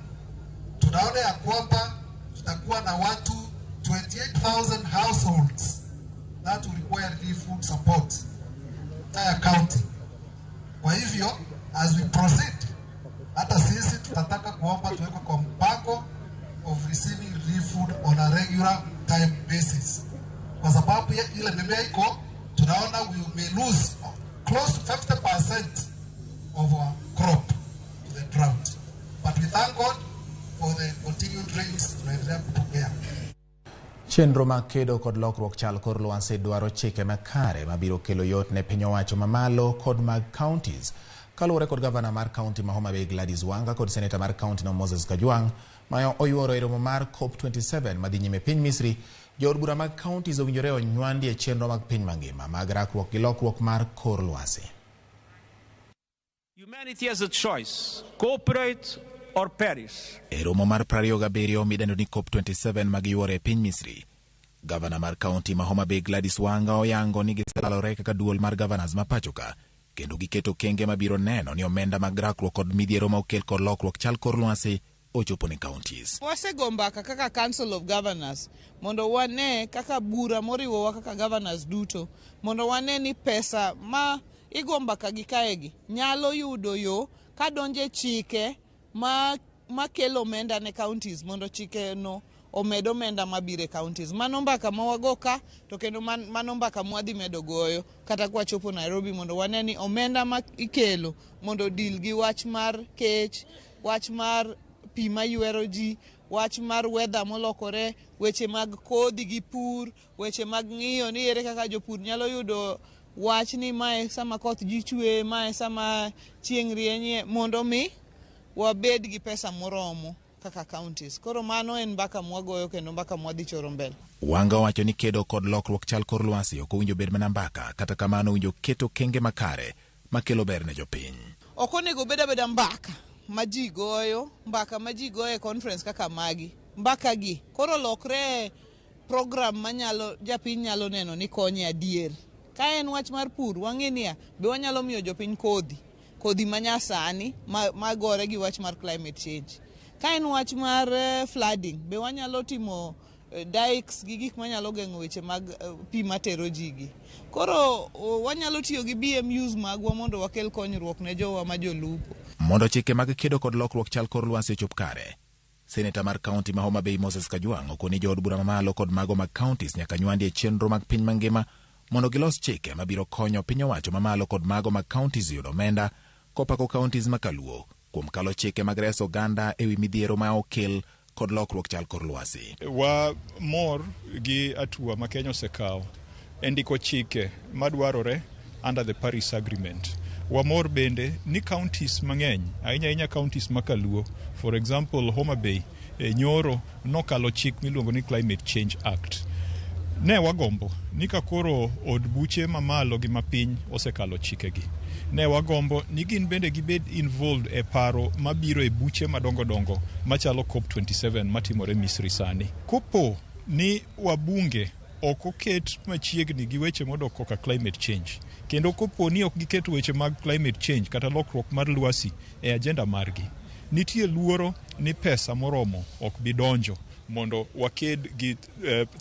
tunaona ya kwamba tutakuwa na watu 28,000 households that will require relief food support entire county. Kwa hivyo as we proceed, hata sisi tutataka kuomba tuwekwe kwa mpango of receiving relief food on a regular time basis. Kwa sababu ile mimea iko, tunaona we may lose close to 50% of our crop to the drought. But we thank God for the continued rains tunaendelea kupokea. Chenro mag kedo kod lokruok chal kor lwasi dwaro chike makare mabiro kelo yot ne piny owacho mamalo kod mag counties. Kaluwore kod gavana mar county ma Homa Bay Gladys Wanga kod seneta mar county no Moses Kajwang' ma oyuoro e romo mar COP27 madhi nyime piny Misri, jood bura mag counties owinjore onywandi e chenro mag piny mangima mag rakruok gi lokruok mar kor lwasi. Humanity has a choice, cooperate or perish. E romo mar 27 midendo ni COP27 mag yuoro e piny Misri, gavana mar county ma Homa Bay Gladys Wanga oyango ni giselalore kaka duol mar governors ma pacho ka, kendo giketo okenge mabiro neno ni omenda mag rakruok kod midhiero ma okel kod lokruok chal kor lwasi ochopo ne counties. Wasego mbaka kaka Council of Governors mondo wane kaka bura moriwowa kaka governors duto mondo wane ni pesa ma igo mbaka gi kaegi nyalo yudo yo kadonje chike ma makelo omenda ne counties mondo chike no omed omenda mabiro e counties. Mano mbaka ma wago ka to kendo mano mbaka mwadhi medo goyo kata kwachopo Nairobi mondo wane ni omenda ma ikelo mondo deal gi wach mar kech, wach mar pi maywero ji, wach mar weather molokore, weche mag kodhi gi pur, weche mag ng'iyo ni ere kaka jopur nyalo yudo wach ni mae sama koth ji chwe, mae sama chieng' rienye mondo mi wabed gi pesa moromo kaka counties. Koro mano en mbaka mwagoyo kendo mbaka mwadhi choro mbele. Wanga owacho ni kedo kod lokruok chal kor lwasi ok owinjo bed mana mbaka, kata kamano owinjo ket okenge makare makelo ber ne jopiny. Ok onego bed abeda mbaka ma ji goyo, mbaka ma ji goyo e conference kaka magi. Mbaka gi koro lokre program manyalo japiny nyalo neno ni konye adier. Ka en wach mar pur, wang'e niya, be wanyalo miyo jopiny kodhi, kodhi manyasani ma gore gi wach mar climate change. Ka en wach mar flooding, be wanyalo timo dikes gi gik manyalo geng'o weche mag pi matero ji gi. Koro wanyalo tiyo gi BMUs magwa mondo wakel konyruok ne jowa ma jolupo. Mondo chike mag kedo kod lokruok chal kor lwasi ochop kare, Seneta mar kaunti ma Homa Bay Moses Kajwang' okoni jood bura mamalo kod mago mag counties nyaka nywandi e chenro mag piny mangima mondo gilos chike mabiro konyo piny owacho mamalo kod mago mag counties yudo omenda kopako counties ma Kaluo kuom kalo chike mag reso oganda ewi midhiero ma okel kod lokruok chal kor lwasi. Wa mor gi hatua ma Kenya osekawo e ndiko chike madwarore under the Paris Agreement. Wamor bende ni counties mang'eny, ahinya ahinya counties ma Kaluo, for example Homa Bay, nyoro nokalo chik miluongo ni Climate Change Act. Ne wagombo ni ka koro od buche mamalo gi mapiny osekalo chikegi, ne wagombo ni gin bende gibed involved e paro mabiro e buche madongo dongo machalo COP27 matimore Misri sani. Kopo ni wabunge ok oket machiegni gi weche modok koka climate change, kendo kopo ni ok giket weche mag climate change kata lokruok mar lwasi e agenda margi, nitie luoro ni pesa moromo ok bi donjo mondo waked gi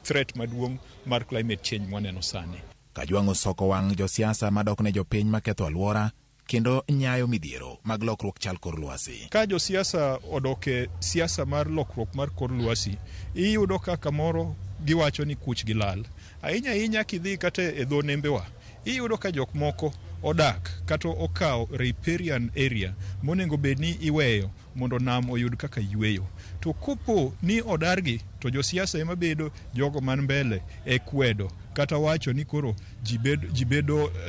threat maduong' mar climate change mwaneno sani. Kajwang' osoko wang' josiasa madok ne jopiny maketho alwora kendo nyayo midhiero mag lokruok chal kor lwasi. Ka josiasa odok e siasa mar lokruok mar kor lwasi, iyudo ka kamoro giwacho ni kuch gi lal. Ahinya ahinya kidhi kata e dho nembewa, iyudo ka jok moko odak kata okawo riparian area monego bed ni iweyo mondo nam oyud kaka yweyo. To kopo ni odargi, to josiasa ema bedo jogo man mbele e kwedo kata wacho ni koro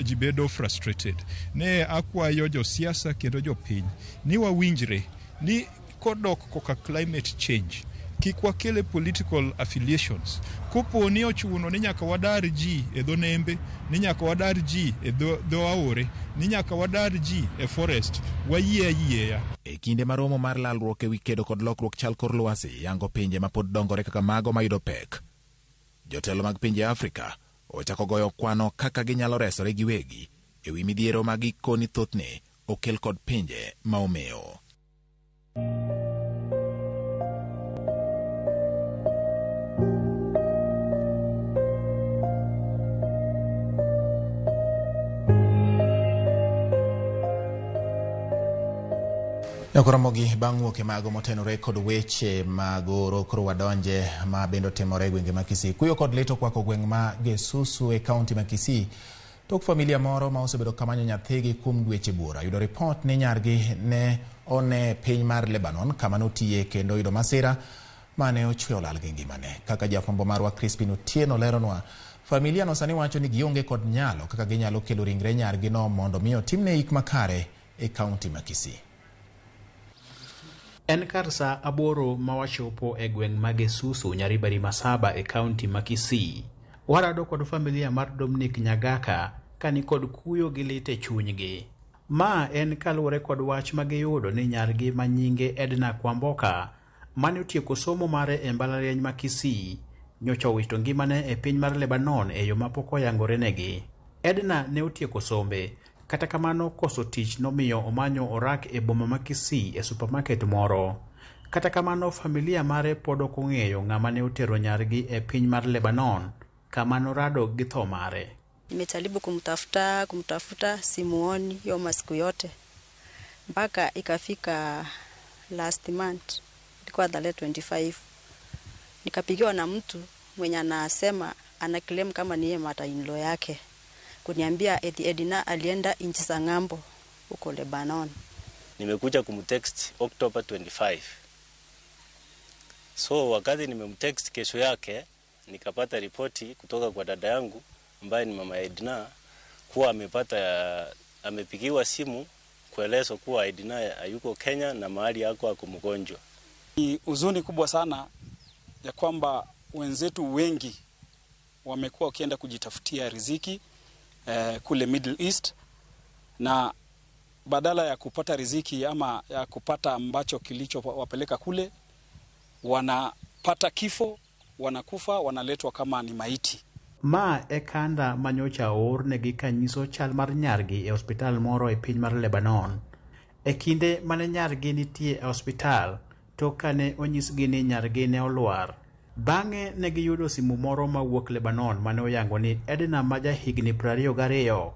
ji bedo frustrated. Ne akwayo josiasa kendo jopiny ni wawinjre ni kodok koka climate change, kik wakele political affiliations. Kopo ni ochuno ni nyaka wadar ji e dho nembe, ni nyaka wadar ji e dho aore, ni nyaka wadar ji e forest, wayie ayieya. E kinde ma romo mar lalruok ewi kedo kod lokruok chal kor lwasi yango pinje ma pod dongore kaka mago mayudo pek, jotelo mag pinje Afrika ochako goyo kwano kaka ginyalo resore giwegi ewi midhiero ma gikoni thothne okel kod pinje ma omewo. Nyakoromogi bang' wuok e mago motenore kod weche mag oro, koro wadonje ma bende otimore e gwenge ma Kisii. Kuyo kod lit okwako gweng' ma Gesusu e kaunti ma Kisii tok familia moro ma osebedo kamanyo nyathigi kuom dweche buora yudo ripot ni nyargi ne one piny mar Lebanon kama notiye kendo yudo masira mane ochweyo lal gi ngimane. Kaka jafwambo marwa Crispin Otieno leronwa, familia no sani wacho ni gionge kod nyalo kaka ginyalo kelo ringre nyargi no mondo mi otimne ik makare e kaunti ma Kisii. En kar saa 8 ma wachopo e gweng' ma Gesusu, Nyaribari Masaba e kaunti ma Kisii. Warado kod familia mar Dominic Nyagaka ka ni kod kuyo gi lit e chunygi. Ma en kaluwore kod wach ma giyudo ni nyargi ma nyinge Edna Kwamboka mane otieko somo mare e mbalariany ma Kisii nyocha owito ngimane e piny mar Lebanon e yo mapok oyangore negi. Edna ne otieko sombe Kata kamano koso tich nomiyo omanyo orak e boma ma Kisii e supermarket moro. Kata kamano familia mare pod ok ong'eyo ng'ama ne otero nyargi e piny mar Lebanon kama norado gi tho mare. Nimejaribu kumtafuta kumtafuta, simuoni hiyo masiku yote mpaka ikafika last month, ilikuwa tarehe 25, nikapigiwa na mtu mwenye anasema ana claim kama niye mother-in-law yake, kuniambia eti Edna alienda nchi za ng'ambo huko Lebanon. Nimekuja kumtext October 25. So wakati nimemtext kesho yake nikapata ripoti kutoka kwa dada yangu ambaye ni mama Edna kuwa amepigiwa simu kuelezwa kuwa Edna hayuko Kenya na mahali yako ako mgonjwa. Ni huzuni kubwa sana ya kwamba wenzetu wengi wamekuwa wakienda kujitafutia riziki kule Middle East, na badala ya kupata riziki ama ya kupata ambacho kilichowapeleka kule, wanapata kifo, wanakufa, wanaletwa kama ni maiti. Ma e kanda manyocha oornegi kanyiso chal mar nyargi e osiptal moro e piny mar Lebanon. E kinde mane nyargi nitie e osiptal, tok kane onyisgi ni nyargi ne olwar. Bang'e ne giyudo simu moro mawuok Lebanon mane oyango ni Edna ma jahigni 22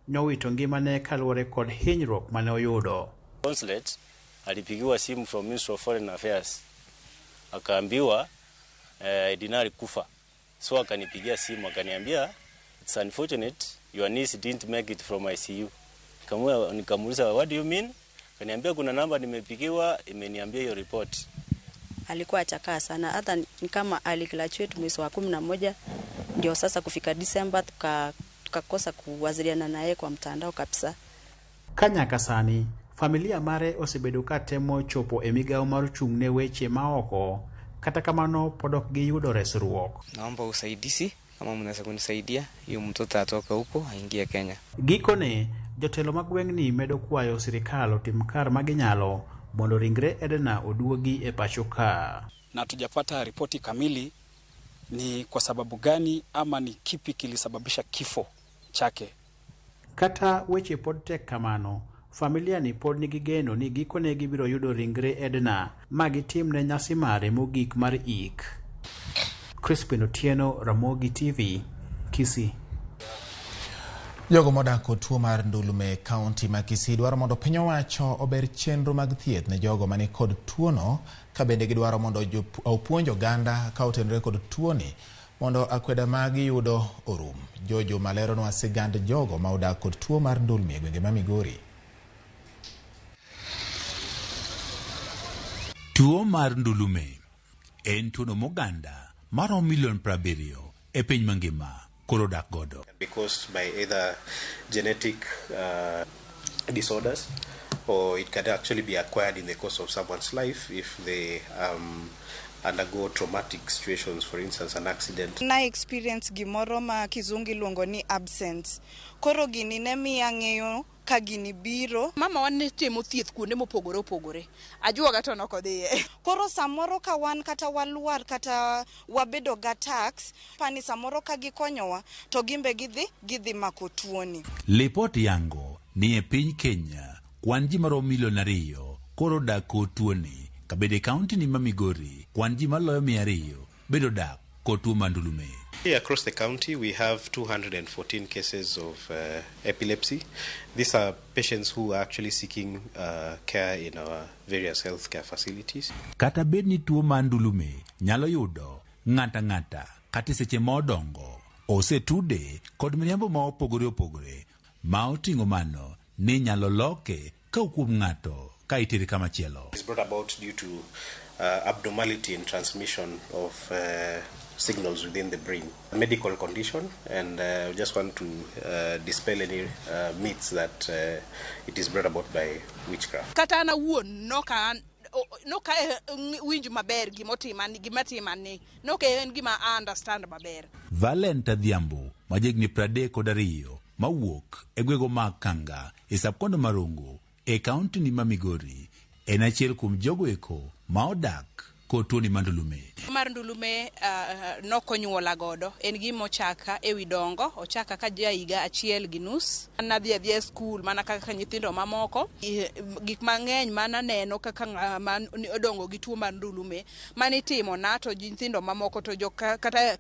nowito ngimane kaluwore kod hinyruok mane oyudo. Consulate alipigiwa simu from Ministry of Foreign Affairs akaambiwa Edna alikufa. So akanipigia simu akaniambia it's unfortunate your niece didn't make it from ICU. Nikamuuliza what do you mean? Akaniambia kuna namba nimepigiwa imeniambia hiyo report. Alikuwa achakaa sana, hata ni kama aligraduate mwezi wa 11 ndio sasa kufika December tukakosa kuwasiliana naye kwa mtandao kabisa. Kanyaka sani, familia mare osebedo ka temo chopo e migawo mar chung' ne weche maoko. Kata kamano pod ok giyudo resruok. Naomba usaidizi kama mnaweza kunisaidia hiyo mtoto atoke huko aingie Kenya. Gikone jotelo mag gweng'ni medo kwayo sirikal otim kar maginyalo mondo ringre Edna oduogi e pacho ka. Na tujapata ripoti kamili ni kwa sababu gani ama ni kipi kilisababisha kifo chake. Kata weche pod tek kamano, familia ni pod nigi geno ni gikone gibiro yudo ringre Edna ma gitimne nyasi mare mogik mar ik. Crispin Otieno, Ramogi TV, Kisii. Jogo modak kod tuo mar ndulme e kaunti ma Kisii dwaro mondo piny owacho ober chenro mag thieth ne jogo mani kod tuono, ka bende gidwaro mondo opuonj oganda ka otenore kod tuoni mondo akweda ma giyudo orum. Jojo maleronwa sigand jogo ma odak kod tuo mar ndulme e gwenge ma Migori. Tuo mar ndulume en tuono moganda maromo milion 70 e piny mangima koro dak godo. Can be caused by either genetic disorders, or it can actually be acquired in the course of someone's life if they undergo traumatic situations, for instance, an accident. Na experience gimoro ma kizungu iluongo ni absence. Koro gini ne miya ng'eyo ka gini biro. Mama wan ne timo thieth kuonde mopogore opogore. Ajuoga to nok odhiye. Koro samoro ka wan kata walwar kata wabedo ga tax, pani samoro ka gikonyowa to gimbe gidhi mako tuoni. Lipot yango ni e piny Kenya kwan ji maromo milion 2 koro dak kod tuoni. Kabede kaunti ni ma Migori kwan ji maloyo 200 bedo dak kod tuo mar ndulume. Across the county we have 214 cases of epilepsy. These are patients who are actually seeking care in our various healthcare facilities. Kata bed ni tuo mar ndulume nyalo yudo ng'ata ng'ata kata seche ma odongo, osetude kod miriambo ma opogore opogore ma oting'o mano ni nyalo loke ka kuom ng'ato ka itere kama chielo. It's brought about due to abnormality in transmission of signals within the brain. A medical condition, and we just want to dispel any myths that it is brought about by witchcraft. Kata an awuon noka winj maber gimotimani, gimatimani, noka en gima I understand maber. Valent Adhiambo, ma jahigni 32, mawuok e gwego mag Kanga e subkondo Marongo e kaunti ni ma Migori, en achiel kuom jogo eko ma odak kod tuoni mar ndulume. Mar ndulume nokonyuola godo, en gima ochaka ewi dongo, ochaka ka ja higa 1.5. Nadhi adhiya e skul mana kaka nyithindo mamoko. Gik mang'eny mananeno kaka ng'ama odongo gi tuo mar ndulume manitimo na to nyithindo mamoko to kata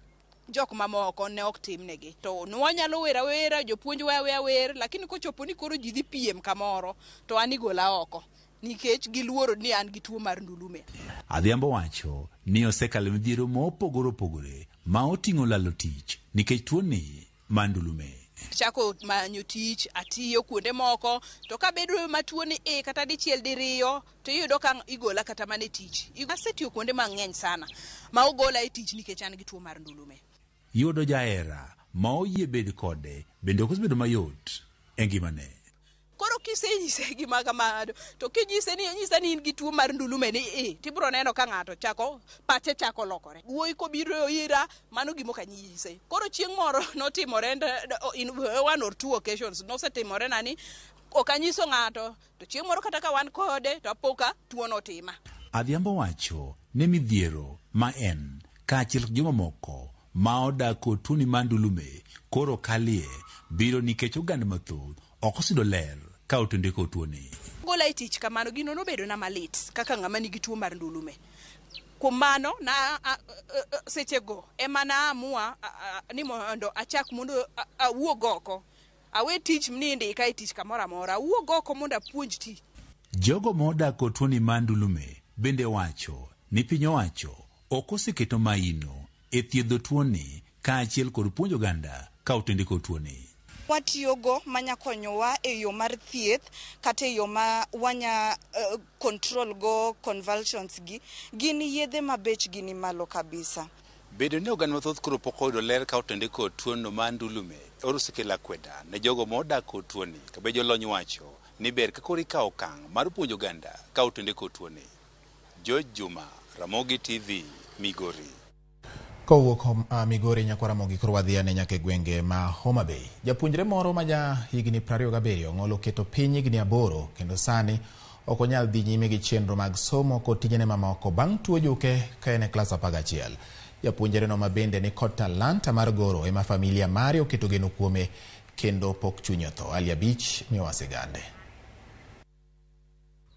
jok mamoko ne ok timnegi. To nwanyalo wer awera, jopuonj weya aweya wer, lakini kochopo ni koro ji dhi piem kamoro to an igola oko nikech giluoro ni an gi tuo mar ndulume. Adhiambo wacho ni osekalo midhiero mopogore opogore ma oting'o lalo tich nikech tuoni mar ndulume. Chako manyo tich, atiyo kuonde moko, to kabedo matuo ni kata dichiel diriyo to iyudo ka igola kata mana e tich. Asetiyo kuonde mang'eny sana ma ogola e tich nikech an gi tuo mar ndulume. Yudo jahera ma oyie bed kode bende ok osebedo mayot e ngimane. Koro kisenyise gima kamano to kinyise ni nyisa ni in gi tuo mar ndulume ni tibiro neno ka ng'ato chako pache chako lokore. Wuoyi kobiro ira mano gima ok anyise. Koro chieng' moro notimore in one or two occasions nosetimore na ni ok anyiso ng'ato to chieng' moro kata ka wan kode to apo ka tuo notima. Adhiambo wacho ni midhiero ma en kaachiel gi jomamoko ma odak kod tuoni mar ndulume koro kalie biro nikech oganda mathoth ok oseyudo ler ka otende kod tuoni. Gola e tich kamano gino nobedo na malit kaka ng'ama nigi tuo mar ndulume. Kuom mano na sechego ema naamua ni mondo achak mondo awuog oko. Awe tich ni indika e tich kamoro amora, awuog oko mondo apuonj tich. Jogo ma odak kod tuoni mar ndulume bende wacho ni piny owacho ok oseketo maino e thiedho tuoni kaachiel kod puonjo oganda ka otende kod tuoni. Watiyogo manya konyowa e yo mar thieth kata e yo ma wanya control go convulsions gi, gin yedhe ma bechgi ni malo kabisa. Bedo ni oganda mathoth koro pok oyudo ler ka otende kod tuono mar ndulume oro osekelo akweda ne jogo ma odak kod tuoni ka be jolony wacho ni ber ka koro ikawo okang' mar puonjo oganda ka otende kod tuoni. George Juma, Ramogi TV, Migori. Kowuok Migori nyakwa Ramogi koro wadhi ane nyaka e gwenge ma Homa Bay. Japuonjre moro ma ja higni 27 ong'ol oketo piny higni 8 kendo sani ok onyal dhi nyime gi chenro mag somo kod tijene mamoko bang' tuo juke ka en e klas 11. Japuonjre no ma bende ni kod talanta mar goro ema familia mare oketo geno kuome kendo pok chunye otho. Ali Abich miyowa sigande.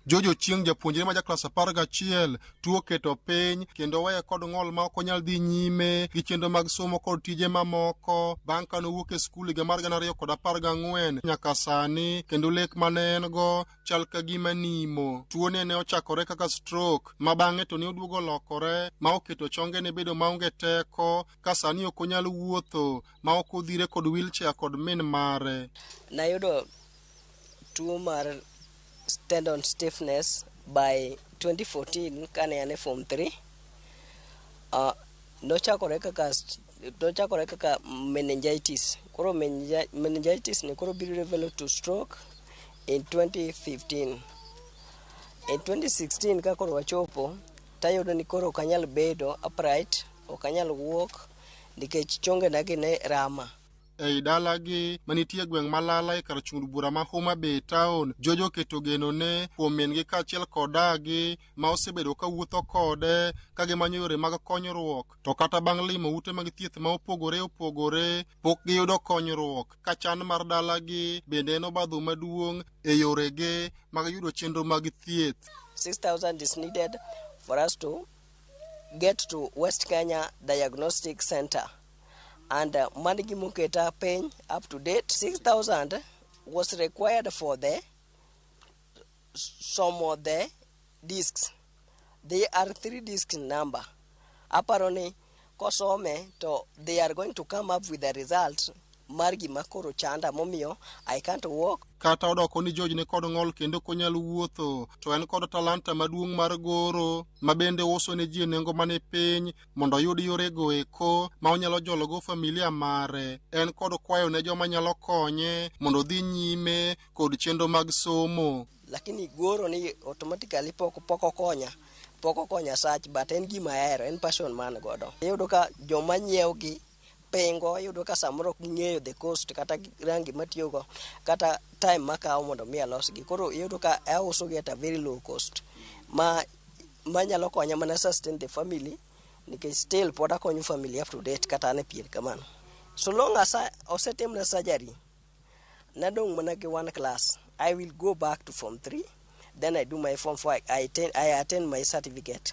Jojo Chieng' japuonjre ma ja klas 11 tuo keto piny kendo weye kod ng'ol ma ok onyal dhi nyime gi chenro mag somo kod tije mamoko bang' ka nowuok e skul higa mar 2014 nyaka sani kendo lek mane en go chal ka gima nimo. Tuone ne ochakore kaka stroke ma bang'e to ne oduogo lokore ma oketo chongene bedo maonge teko ka sani ok onyal wuotho ma ok odhire kod wheelchair kod min mare. Nayudo tuo mar tendon stiffness by 2014 kane an e form 3. Nochakore kaka meningitis. Koro meningitis ni koro biro develop to stroke in 2015. In 2016 ka koro wachopo tayudo ni koro ok anyal bedo upright, ok anyal wuok nikech chongena gi ne rama. Ei dalagi manitie gweng' Malala e kar chung' bura ma Homa Bay town, Jojo oketo genone kuom min-gi kaachiel kod dagi ma osebedo ka wuotho kode ka gimanyo yore mag konyruok. To kata bang' limo ute mag thieth ma opogore opogore, pok giyudo konyruok ka chan mar dalagi bende en obadho maduong' e yorege mag yudo chenro mag thieth. 6,000 is needed for us to get to West Kenya Diagnostic Center. And mano gimoketa piny up to date. 6,000 was required for the some of the discs. They are 3 discs in number. Aparo ni kosome to they are going to come up with the result mar gima koro chanda momiyo I can't walk. Kata odoko ni George ni kod ng'ol kendo ok onyal wuotho, to en kod talanta maduong' mar goro ma bende uso ne ji e nengo mani piny mondo oyud yorego eko ma onyalo jologo familia mare. En kod kwayo ne joma nyalo konye mondo odhi nyime kod chenro mag somo. Lakini goro ni automatically pok okonya. Pok okonya sach, but en gima ahero, en passion man godo. Iyudo ka joma nyiewo gi pingo, iyudo ka samoro ok ging'eyo the cost kata rangi matiyogo kata time makawo mondo mi alosgi. Koro iyudo ka auso gi at a very low cost ma manyalo konya mana sustain the family nikech still pod akonyo family up to date kata an e pien kamano. So long as osetimna surgery, nadong' mana gi one class. I will go back to form 3, then I do my form 4, I attain my certificate.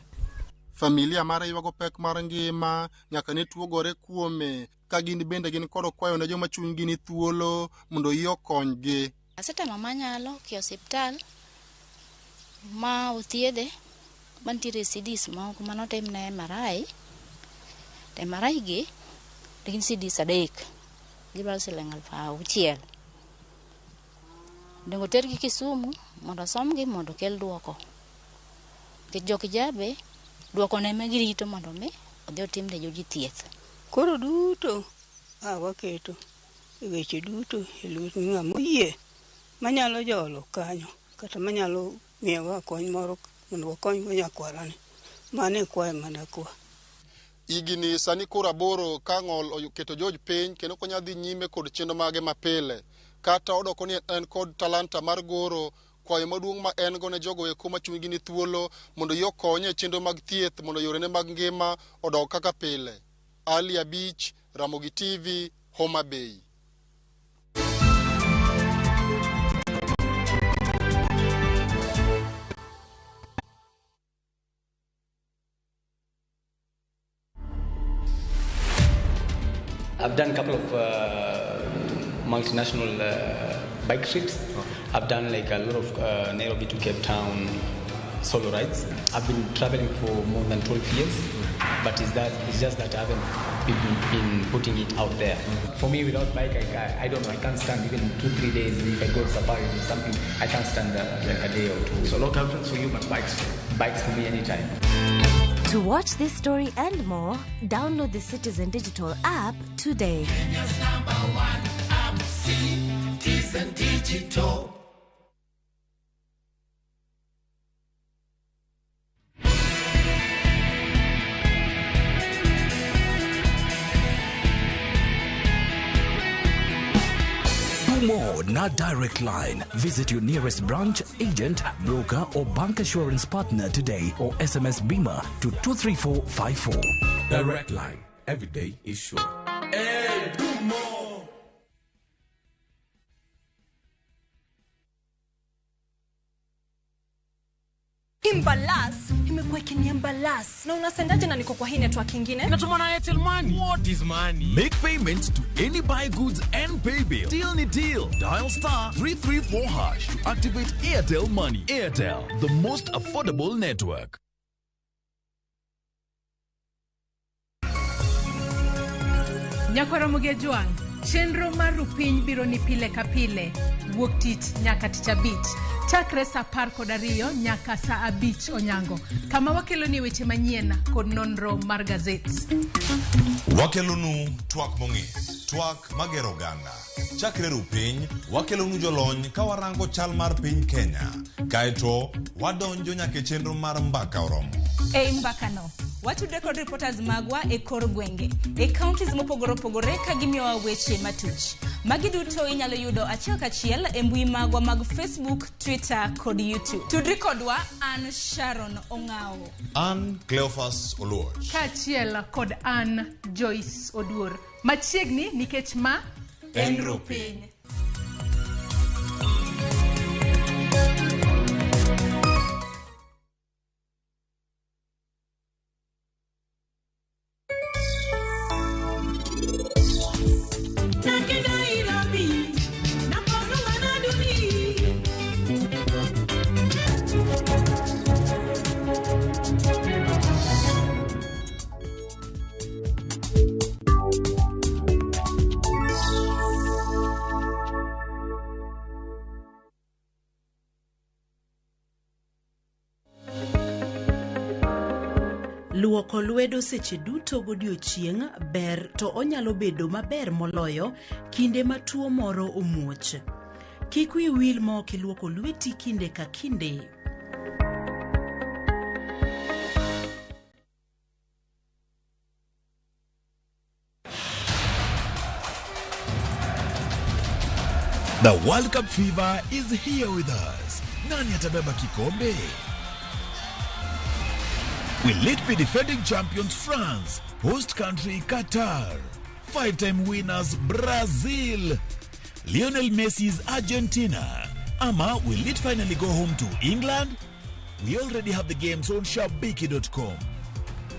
Familia mare ywago pek mar ngima nyaka ne tuo gore kuome ka gin bende gin kod kwayo ne joma chunygi ni thuolo mondo yie okonygi. Asetemo manyalo ki osiptal ma othiedhe mantiere CDs moko manotimne MRI. To MRI gi gin CDs 3 gidwaro siling 6,000. Onego otergi Kisumu mondo osomgi mondo okel duoko. Nikech jo Kijabe duoko ne ema girito mondo mi odhi otimne joji thieth. Koro duto waketo e weche duto e lwet ng'ama oyie manyalo jolo kanyo kata manyalo miyowa kony moro mondo wakonygo nyakwarani. Mano e kwayo mana kwa. Higni sani koro 8 ka ng'ol oketo George piny kendo ok onyal dhi nyime kod chenro mage mapile. Kata odoko ni en kod talanta mar goro, kwayo maduong' ma en go ne jogo eko ma chunygi ni thuolo mondo yie okonye e chenro mag thieth mondo yorene mag ngima odog kaka pile. Ali Abich, Ramogi TV, Homa Bay. I've done a couple of multinational bike trips. I've done like a lot of Nairobi to Cape Town solo rides. I've been traveling for more than 12 years, but it's just that I haven't been putting it out there. For me, without bike, I don't know, I can't stand even 2-3 days. If I go safari or something, I can't stand like a day or two. So local friends for you, but bikes for me anytime. To watch this story and more, download the Citizen Digital app today. Kenya's number one app, Citizen Digital. More not Direct Line. Visit your nearest branch, agent, broker, or bank assurance partner today or SMS BIMA to 23454. Direct Line. Every day is sure. Hey, do more. Imbalas imekuwa ikiniambalas na unasendaje na niko kwa hii network ingine? Natuma na Airtel Money. What is money? Make payments to any buy goods and pay bill. Deal ni deal. Dial star 334 hash to activate Airtel Money. Airtel, the most affordable network. Nyakwaro Mugejwang, chenro mar Rupiny biro ni pile ka pile, wuok tich nyaka tich abich. Chakre saa 12 nyaka saa 5 onyango, kama wakeloni weche manyien kod nonro mar gazet. Wakelonu twak mong'ith, twak magero oganda. Chakre Rupiny, wakelonu jolony ka warango chal mar piny Kenya. Kaeto, wadonjo nyaka e chenro mar mbaka oromo. Ei mbakano, watudre kod reporters magwa e kor gwenge, e counties mopogore opogore ka gimiyowa weche matuch. Magi duto inyalo yudo achiel kachiel e mbui magwa mag Facebook, Twitter kod YouTube. Tudri kodwa an Sharon Ong'awo. An Cleophas Oluoch. Kaachiel kod an Joyce Oduor. Machiegni nikech ma en Rupiny. Luoko lwedo seche duto godiochieng' ber to onyalo bedo maber moloyo kinde ma tuo moro omuoch. Kik wiyi wil ma ok iluoko lweti kinde ka kinde. The World Cup fever is here with us. Nani atabeba kikombe? Will it be defending champions France, host country Qatar, five-time winners Brazil, Lionel Messi's Argentina, ama will it finally go home to England? We already have the games on shabiki.com.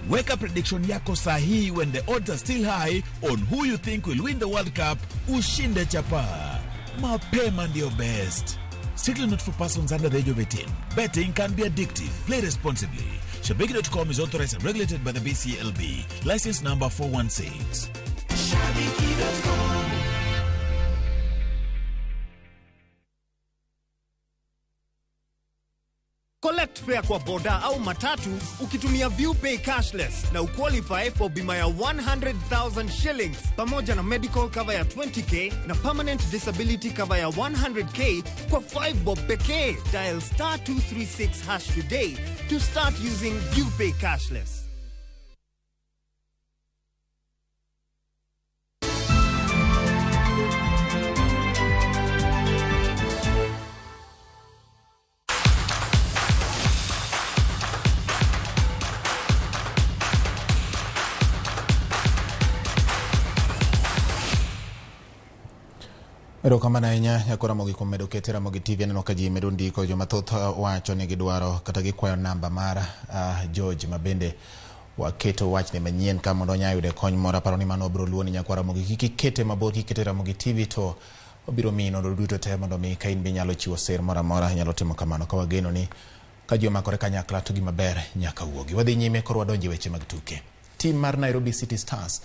Weka prediction yako sahihi when the odds are still high on who you think will win the World Cup, ushinde chapa. Mapema ndio best. Strictly not for persons under the age of 18. Betting can be addictive. Play responsibly. Shabiki.com is authorized and regulated by the BCLB. License number 416. Shabiki.com. Collect fare kwa boda au matatu ukitumia ViewPay cashless na uqualify for bima ya 100,000 shillings pamoja na medical cover ya 20K na permanent disability cover ya 100K kwa 5 bob pekee. Dial star 236 hash today to start using ViewPay cashless. Erokamano ahinya nyako Ramogi kuom medo kete Ramogi TV. Aneno ka ji medo ndiko, joma thoth wacho ni gidwaro kata gikwayo namba mar George, ma bende waketo wachne manyien ka mondo onya yude kony moro. Aparo ni mano wabiro luwo ni nyakwa Ramogi kik ikete mabor, kik ikete Ramogi TV to obiro miyi nonro duto te mondo mi ka in be inyalo chiwo sir moro amora inyalo timo kamano, ka wageno ni ka ji omakore kanyakla to gima ber nyaka wuogi. Wadhi nyime koro wadonjo e weche mag tuke. Tim mar Nairobi City Stars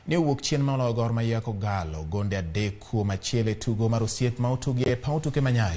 ne owuok chien ma oloyo Gor Mahia Kogalo gonde 3-1 e tugo mar osiep ma otugi e paw tuke ma Nyayo.